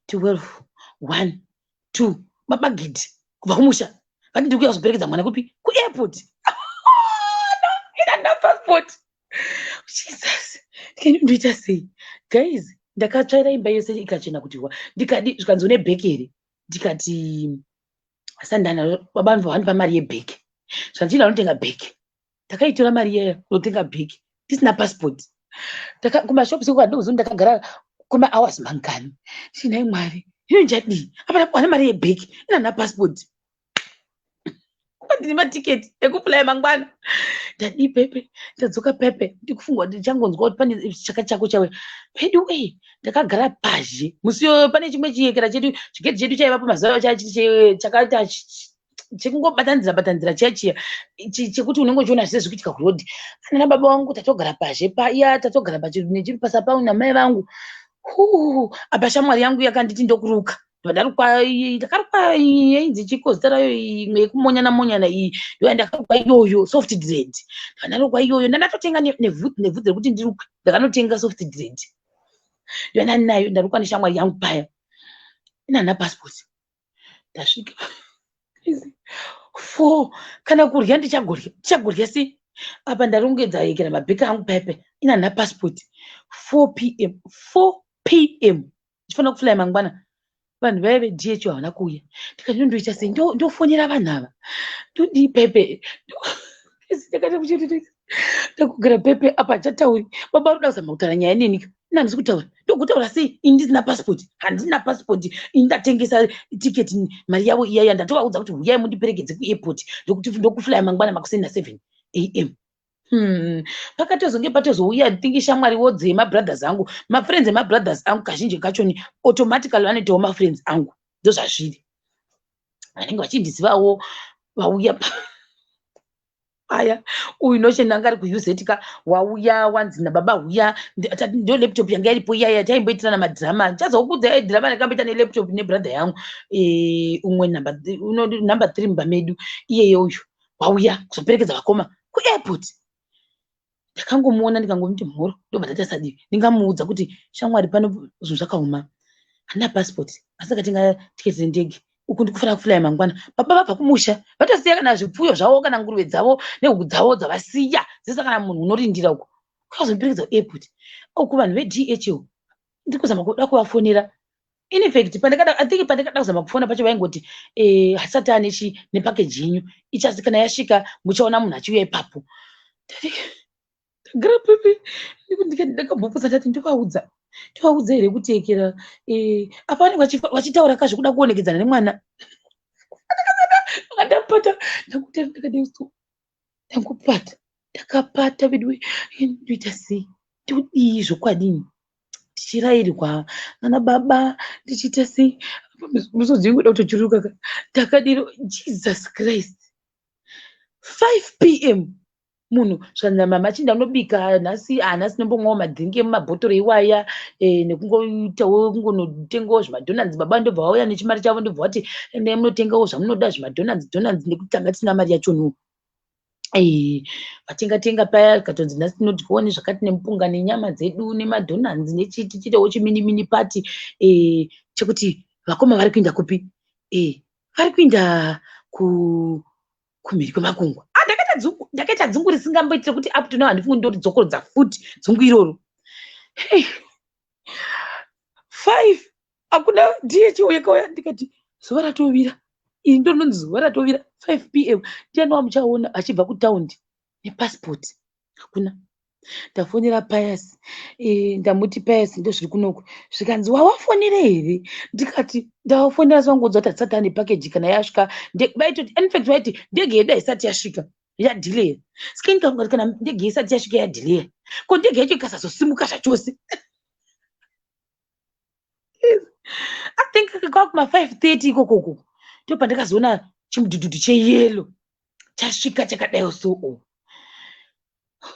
12, 1, 2, baba gidi kubva kumusha vati ndiri kuuya kuzoperekedza mwana kupi? Kuairport. No, ina passport. Jesus, ndikati ndoita sei, guys? Ndakatsvaira imba yese ikachena kuti hwa. Ndikadi, zvikanzi, "Une bheki here?" Ndikati, "Sandana." Baba vandipa mari yebheki, zvandichida unotenga bheki. Ndakaitora mari iyaya kunotenga bheki tisina passport. Kumashops uko handikuzivi ndakagara kwemahours mangani. Chinai Mwari, ino ndichadii? Apa ane mari yebheki, ina handina passport, ndine matiketi ekufly mangwana. Ndadii pepe? Ndadzoka pepe, ndikufunga kuti ndichangonzwa kuti pane chaka chako chawe pedu. E, ndakagara pazhe musi iyoyo. Pane chimwe chiyekera chedu, chigedhi chedu chaivapo mazuva ayo, chakaita chekungobatanidzira batanidzira chiya chiya chekuti unenge uchiona zvese zviri kuitika kurodhi. Ana baba vangu tatogara pazhe paya, tatogara nechirupasa pangu namai vangu. Apa shamwari yangu yakanditi ndokuruka, ndarukwa. Ndakarukwa yainzi chiko zita rayo, imwe yekumonyana monyana iyi, ndoyandakarukwa iyoyo, soft dread. Ndarukwa iyoyo, ndandatotenga nevhudzi rekuti ndirukwe. Ndakanotenga soft dread, ndoyandandinayo. Ndarukwa neshamwari yangu paya, inana passport. Ndasvika 4, kana kurya ndichagorya, ndichagorya sei? Apa ndarongedza yekera mabheki angu pepe, inana passport. 4 p.m., 4 p.m., ndichifanira kufly mangwana. Vanhu vaive veDHL havana kuuya. Ndikati, "Ndondoita sei? Ndofonera vanhu ava, ndodii pepe?" Ndakugara pepe apa, hachatauri. Baba vari kuda kuzama kutaura nyaya neni, ina handisi kutaura. Ndokutaura sei ini ndisina passport? Handina passport ini, ndatengesa tiketi, mari yavo iyaya. Ndatovaudza kuti huyai mundiperekedze kuairport, ndokuti ndokufly mangwana makuseni na7 a.m. Pakatozonge patozouya thingi shamwariwo dzemabrothers angu, mafriends emabrothers angu. Kazhinji kachoni automatically vanoitawo mafriends angu, ndozvazviri, vanenge vachindizivawo. Vauya aya, uyu Notion anga ari kuUZ ka, wauya, wanzi nababa huya. Ndo laptop yanga iripo iyaya, taimboitirana madhirama. Ndichazokuudzai dhirama ndakamboita nelaptop nebrother yangu. Umwe number three mumba medu iyeye, uyu wauya kuzoperekedza vakoma kuairport. Ndakangomuona, ndikangomuti mhoro, ndobva ndatarisa divi. Ndingamuudza kuti, "Shamwari, pano zvinhu zvakaoma, handina passport, asi ndakatenga tiketi rendege, uku ndikufanira kufly mangwana. Baba vabva kumusha, vatosiya kana zvipfuyo zvavo, kana nguruve dzavo nehuku dzavo dzavasiya dzese, kana munhu unorindira uku kwazondiperekedza kuairport uku. Vanhu veDHL ndiri kuzama kuda kuvafonera." In fact, pandakada, I think pandakada kuzama kufona pacho, vaingoti hasati ane chi nepackage yenyu ichasi, kana yasvika muchaona munhu achiuya ipapo. Ndagara pepe, ndakambopotsa ndati ndovaudza, ndovaudza here kutekera? Apa vanenge vachitaura kazvekuda kuonekedzana nemwana. Ndapata, ndakuti ndakadai, ndangopata, ndakapata. Vedu, ndoita sei? Ndodii zvokwadini? Tichirayirwa nana baba, ndichiita sei? Misodzi yangu ida kutochururuka ka. Ndakadiro, Jesus Christ! 5 p.m., munhu zvanzi, "Mama, chinda unobika nhasi." Ah, nhasi ndombomwawo madhiringi emumabhotoro iwaya, nekungoitawo kungonotengawo zvimadhonatsi. Baba ndobva vauya nechimari chavo, ndobva vati, "Endai munotengawo zvamunoda, zvimadhonatsi dhonatsi," nekuti tanga tisina mari yachoniwo. Vatenga tenga paya, katonzi nhasi tinodyawo nezvakati, nemupunga nenyama dzedu nemadhonatsi nechii, tichiitawo chimini mini party chekuti vakoma vari kuenda kupi? Vari kuenda kumhiri kwemakungwa. Ah, Ndakaita dzungu, ndakaita dzungu risingamboitire kuti up to now handifungi ndodzokorodza futi dzungu iroro. Hey. 5 hakuna DHL yakauya. Ndikati zuva ratovira, iri ndononzi zuva ratovira. 5 p.m., ndiani wamuchaona achibva kutaundi nepasipoti? Hakuna. Ndafonera Pius, ndamuti, "Pius, ndozviri kunoku." Zvikanzi, "Wawafonera here?" Ndikati, "Ndavafonera, vangoudza kuti hatisati ane package. Kana yasvika vaitoti, infact vaiti ndege yedu haisati yasvika, yadhileya." Saka ndikafunga kuti kana ndege isati yasvika, yadhileya, ko ndege yacho ikasazosimuka zvachose? I think kwakuma 5:30 ikokoko ndo pandakazoona chimudhudhudhu cheyellow chasvika chakadaiwo. So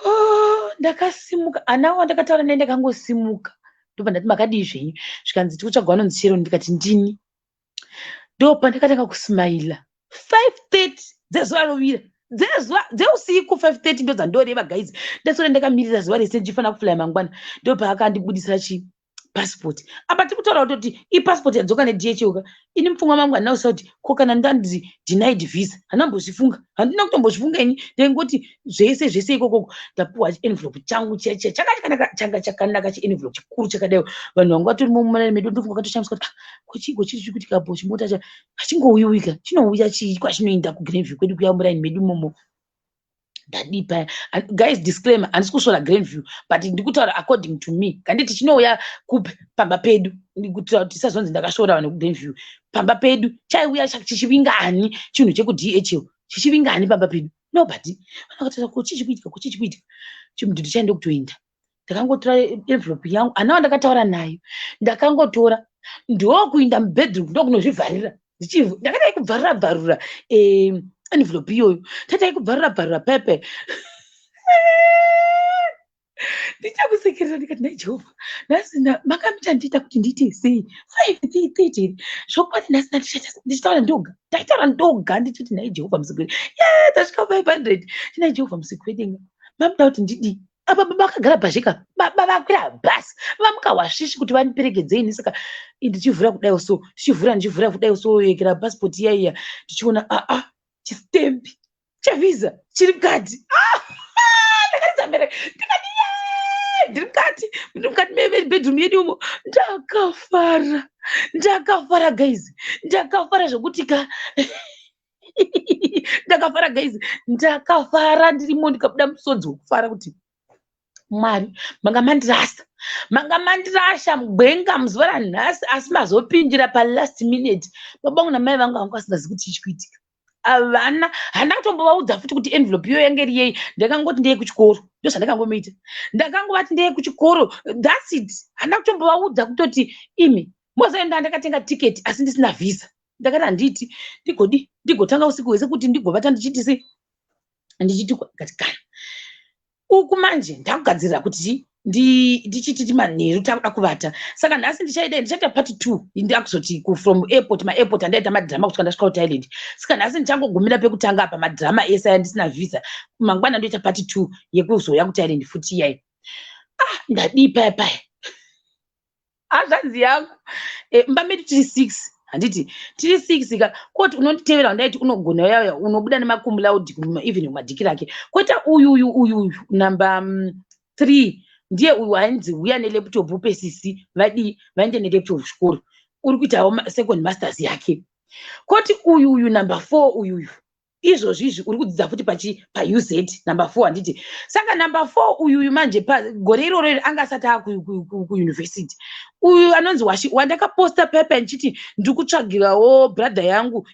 oh, ndakasimuka. Ana wandakataura naye, ndakangosimuka, ndobva ndati, "Makadii zvenyu?" Zvikanzi, "Tikutsvaga vanonzi Sharon." Ndikati, "Ndini." Ndo pandakatanga kusmaila 5:30 dzezuva rovira, dzezuva dzeusiku 5:30 ndo dzandoreva, guys. Ndasora ndakamirira zuva rese, ndichifanira kuflya mangwana. Ndo paakandibudisa chi passport. Apa tiri kutaura kutoti ipassport yadzoka neDHL ka. Ini mupfungwa mangu handina kuziva kuti ko kana ndanzi denied visa. Handinambozvifunga, handina kutombozvifunga ini. Ndaingoti zvese zvese ikokoko. Ndapuwa chienvelope changu chiya chiya changa changa chakanaka, chienvelope chikuru chakadaiwo. Vanhu vanga vatorimo mumarani medu, ndofunga vakatoshamiswa kuti, "Ah, ko chiiko chiri chiri kuitika apo?" Chimota cha hachingouyiwika, chinouya chii kwachinoenda kuGreenview kwedu kuya muraini medu imomo. Ndadii paya? Guys, disclaimer, handisi kusvora Greenview, but ndikutaura according to me. Kanditi chinouya kupi pamba pedu, kuitira kuti tisazonzi ndakasvora vanhu vekuGreenview. Pamba pedu chaiuya chichivinga ani? Chinhu chekuDHL chichivinga ani pamba pedu? Nobody. Vanhu vakataura, "Ko chii chikuitika? Ko chii chikuitika?" Chimudhudhu chaenda kutoenda. Ndakangotora envelope yangu, hana wandakataura nayo. Ndakangotora, ndokuinda mubedroom, ndokunozvivharira. Ndakadai kubvarura bvarura envelope iyoyo, tatai kubvarura bvarura pepe, ndichakusekerera. Ndikati, "Nhai Jehovha, nhasi manga muchandiita kuti ndiite sei? 5:30 here? Zvokwadi nhasi ndichitaura ndoga." Ndaitaura ndoga ndichiti, "Nhai Jehovha musiki, ye tasvika 500. Nhai Jehovha musiki wedenga, mamuda kuti ndidii apa?" Baba vakagara pazhika, baba vakwira bhasi, vamuka wasvishi kuti vandiperekedzei. Saka ndichivhura kudai so, ndichivhura, ndichivhura kudai so, yekera pasipoti iya iya, ndichiona aa chistamp chevisa chiri mukati. Ndakaridza mbere ndikati, "Ye, ndiri mukati, ndiri mukati mebedroom yedu umo." Ndakafara, ndakafara guys, ndakafara zvokuti ka ndakafara guys, ndakafara ndirimo, ndikabuda musodzi wekufara kuti, "Mwari, manga mandirasa, manga mandirasha mugwenga muzuva ranhasi, asi mazopindira palast minute." Baba vangu namai vangu vanga vasingazivi kuti chii chikuitika. Havana, handina kutombovaudza futi kuti envelope iyoyo yange iri yei. Ndakangoti ndeye kuchikoro, ndozvandakangomuita. Ndakangovati ndeye kuchikoro, that's it. Handina kutombovaudza kutoti imi mozoenda ndakatenga tiketi asi ndisina vhisa. Ndakati handiti ndigodi ndigotanga usiku hwese kuti ndigovata ndichiti sei, ndichiti kati kana uku manje ndakugadzirira kuti ndichititi manheru takuda kuvata. Saka nhasi ndichaida ndichaita part two. Ndakuzoti from airport, maairport andaita madhirama kusvika ndasvika kuThailand. Saka nhasi ndichangogumira pekutanga apa, madhirama ese aya ndisina vhisa. Mangwana ndoita part two yekuzouya kuThailand futi iyai. Ah, ndadii paya paya, hazvanzi yangu, mumba medu tiri six, handiti tiri six ka? Koti unonditevera wandaiti unogona uyauya, unobuda nemacum laude even mumadhiki rake. Koita uyu uyu uyu uyu number 3, ndiye uyu ainzi uya nelaptop upe sisi vadii vaende nelaptop kuchikoro, uri kuitawo second masters yake. Koti uyu uyu number 4, uyu uyu izvozvi izvi uri kudzidza futi pachi paUZ, number 4, handiti? Saka number 4 uyu uyu manje gore iroro iri anga asati akuyunivhesiti. Uyu anonzi Washi, wandakaposta pepa ndichiti ndiri kutsvagirawo brother yangu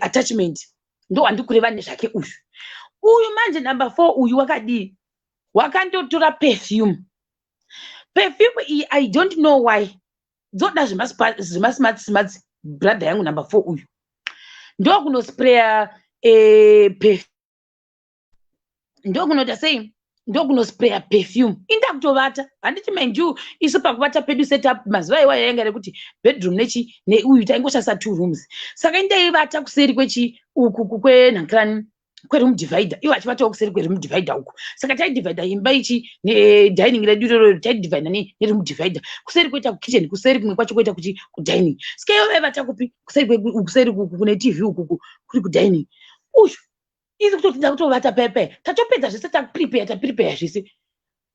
attachment, ndo wandiri kureva nezvake uyu. Uyu manje number 4 uyu wakadii? Wakandotora perfume. Perfume iyi, I don't know why dzoda zvemasmart smart. Brother yangu number 4 uyu ndokunospraya ndokunoita sei, ndokunospraya perfume. Inda kutovata, handiti? Mind you, isu pakuvata pedu setup mazuva iwayo yainga rekuti bedroom nechi neuyu, taingoshandisa two rooms. Saka indaivata kuseri kwechi uku kwenhankirani, kweroom divider, ivo achivatawo kuseri kweroom divider uku. Saka taidivhaidha imba ichi nedining redu iroro, taidivhaidha neroom divider. Kuseri kwoita kukitchen, kuseri kumwe kwacho kwoita kuchi kudining. Saka ivo vaivata kupi? Kuseri, kuseri kune TV ukuku kuri kudining. Uyu Isi kutoti ndakutovata paya, tatopedza zvese, taprepare, taprepare zvese.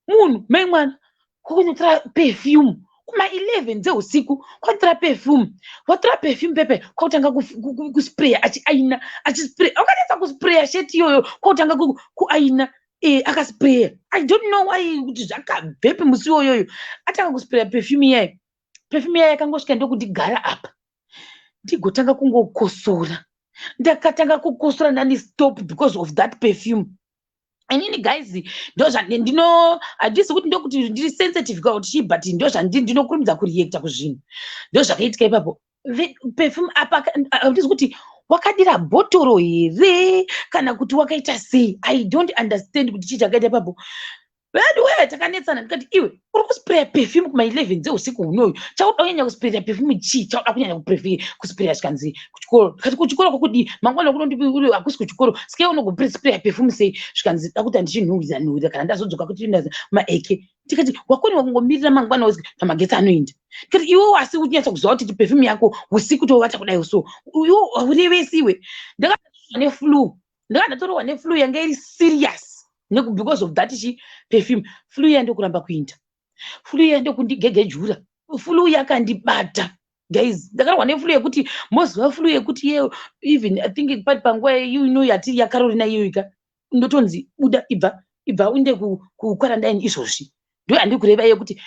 Munhu mai mwana kwakunotora perfume kuma-11 dzeusiku, kwakutora perfume, watora perfume pepe, kwakutanga kuspraya, achiaina, achispraya, wakanetsa kuspraya sheti iyoyo, kwakutanga kuaina. Akaspraya, I don't know why, kuti zvakabvepi musi iwoyoyo. Atanga kuspraya perfume iyayo, perfume iyayo yakangosvika ndokundigara apa, ndigotanga kungokosora. Ndakatanga kukosora non-stop because of that perfume. Inini guys, ndozvandino, handisi kuti ndokuti ndiri sensitive kana kuti chii, but ndozvandiri, ndinokurumidza kureacta kuzvinhu. Ndozvakaitika ipapo. Perfume apa, handisi kuti wakadira bhotoro here kana kuti wakaita sei, I don't understand kuti chii chakaita ipapo. Veduwe, takanetsana. Ndikati, "Iwe uri kuspraya perfume kuma-11 dzeusiku hunoyu, chauda kunyanya kuspraya perfume chii? Chauda kunyanya kuspraya?" Zvikanzi, "Kuchikoro." Ndikati, "Kuchikoro kwokudii? Mangwana kunondi hakusi kuchikoro, sike unogospraya perfume sei?" Zvikanzi, "Da kuti handichinhuhwidza nhuhwidza kana ndazodzoka kuti maeke." Tikati, "Wakoniwa kungomirira mangwana pamagetsi anoenda?" Tikati, "Iwe asi unyatsa kuziva kuti perfume yako usiku tovata kudai, so iwe haurevesi iwe." Ndakatorohwa neflu, ndakanga ndatorohwa neflu yanga iri serious because of that chi perfume. Flu iya ndokuramba kuinda, flu iya ndokundigegejura, flu yakandibata guys. Ndakarohwa neflu yekuti moziva flu yekuti ye even I think panguva ino yatiri yakarorina iyoika, ndotonzi buda, ibva, ibva uinde kuquarantine izvozvi. Ndo handiri kureva yekuti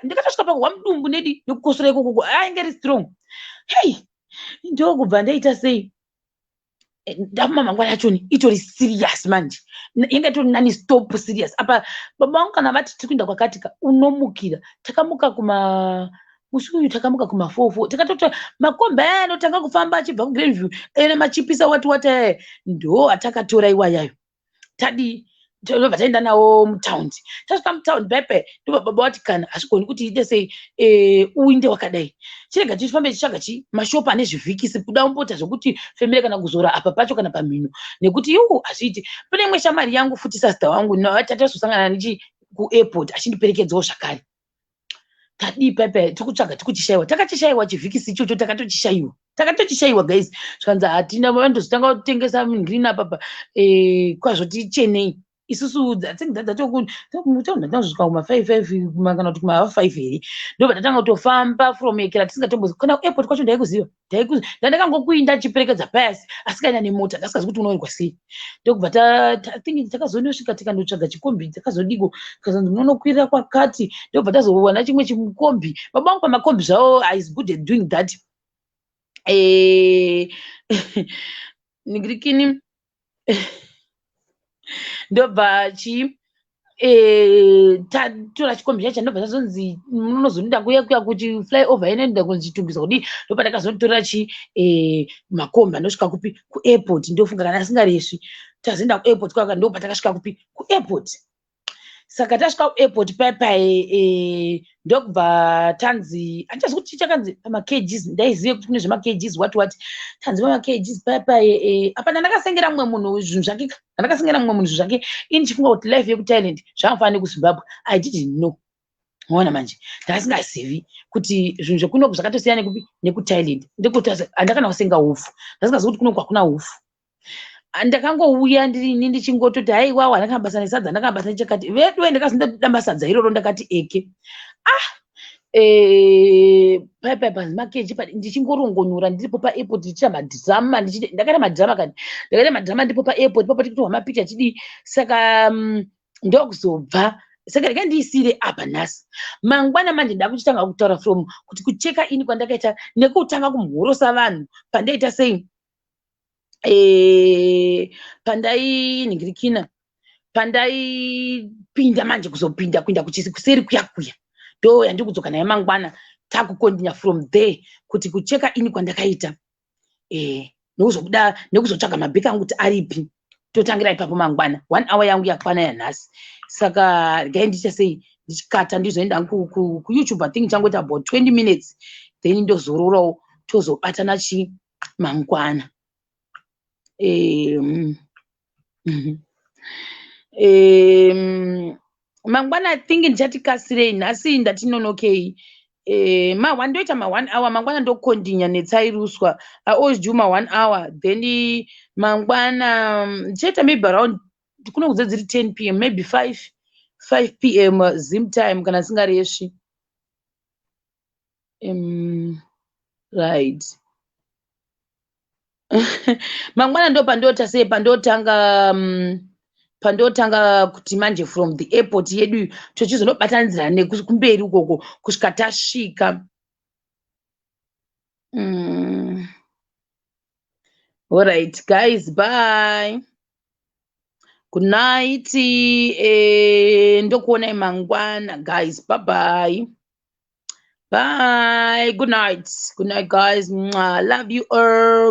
ndakatosvika pakuhwa mudumbu nedi nekukosora ikokoko, ainge ri strong. Hei, ndokubva ndaita sei, ndafuma mangwana achoni itori serious manje, inge itori non-stop serious. Apa baba vangu kana vati tiri kuenda kwakatika, unomukira. Takamuka kuma musi uyu, takamuka kuma 4:04, takatota makombi aya anotanga kufamba achibva kuGrandview ena machipisa wati wati aya, ndo atakatora iwayayo. Tadii, tobva taenda nawo mutaundi. Tasvika mutaundi pepe, ndobva baba vati, "Kana hazvigoni kuti ite sei, uinde wakadai, chirega tifambe tichitsvaga chi mashopu ane zvivhikisi, kuda umbota zvokuti femere kana kuzora apa pacho kana pamhino, nekuti iu hazviiti." Pane imwe shamwari yangu futi, sasita wangu, tatazosangana nechi kuairport, achindiperekedzawo zvakare. Tadii pepe, tiri kutsvaga, tiri kuchishayiwa, takachishayiwa chivhikisi ichocho, takatochishayiwa, takatochishayiwa guys. Zvikanzi hatina, vandozotanga kutengesa green apapa, kwazvo tichenei isusu. I think dzatosvika kuma 5, 5 kana kuti kuma 5:30 here, ndobva tatanga kutofamba from Ekera, tisingatombozi kana airport kwacho. Ndaikuziva, ndandakangokuinda chiperekedza payasi, asikaenda nemota, ndasikazi kuti unowanikwa sei. Ndokubva think takazonosvika, tikandotsvaga chikombi, takazodiko, kazanzi munonokwirira kwakati. Ndobva tazowana chimwe chimukombi. Baba vangu pamakombi zvavo is good at doing that. Ningirikini, ndobva chi tatora chikombi chacho, ndobva tazonzi munozonida kuya kuya kuti fly over inoenda kunzi Chitungwiza kudii. Ndobva takazonotora chi makombi anosvika kupi, kuairport. Ndofunga kana asingaresvi, tazoenda kuairport kwaka, ndobva takasvika kupi, kuairport. Saka tasvika kuairport paipai, ndokubva tanzi, handichazi kuti chakanzi pamaKGs, ndaizive kuti kune zvemaKGs what what. Tanzi pamaKGs paipai, apa ndandakasengera mumwe munhu zvinhu zvake, ndandakasengera mumwe munhu zvinhu zvake ini ndichifunga kuti life yekuThailand zvakangofanana nekuZimbabwe. I didn't know, maona manje, ndasingazivi kuti zvinhu zvekunoku zvakatosiyana nekupi, nekuThailand. Ndekuti handakana kusenga hupfu, ndasingazivi kuti kunoku hakuna hupfu. Ndakangouya ndirini ndichingototi, haiwawa, handakana basa nesadza, handakana basa nechakati. Veduwe, ndakazinda sadza iroro, ndakati eke ah, pai pai panzi makeji, ndichingorongonyora ndiripo paairport, ndichiita madhirama, ndakaita madhirama kani, ndakaita madhirama ndipo paairport papo, tichitorwa mapicha chidii. Saka ndokuzobva, saka regai ndiisire apa nhasi. Mangwana manje ndakuchitanga kutaura from kuti kucheka ini kwandakaita nekutanga kumhorosa vanhu pandaita sei, pandainhingirikina, pandaipinda manje, kuzopinda kuenda kuseri kuya kuya, ndo yandiri kudzoka nayo mangwana. Takukontinya from there kuti kucheka ini kwandakaita, nekuzobuda nekuzotsvaga mabheki angu kuti aripi. Totangira ipapo mangwana. One hour yangu yakwana yanhasi, saka regai ndiite sei, ndichikata, ndizoenda kuYouTube. I think changoita about 20 minutes, then ndozororawo, tozobatana chi mangwana. Mangwana I think ndichati kasirei, nhasi ndatinonokei. Ma1 ndoita ma1 hour mangwana, ndokontinya netsaiRuswa. I always do ma1 hour, then mangwana ndichaita maybe around, kunokudza dziri 10 p.m., maybe 5 p.m. Zim time, kana singaresvi. Right, mangwana ndo pandota sei, pandotanga kuti manje from the airport yedu tochizonobatanidzira nekumberi ukoko kusvika tasvika. Alright guys, bye, good night. Ndokuonai mangwana guys. Bye bye bye, good night, good night guys. Mwah. Love you all.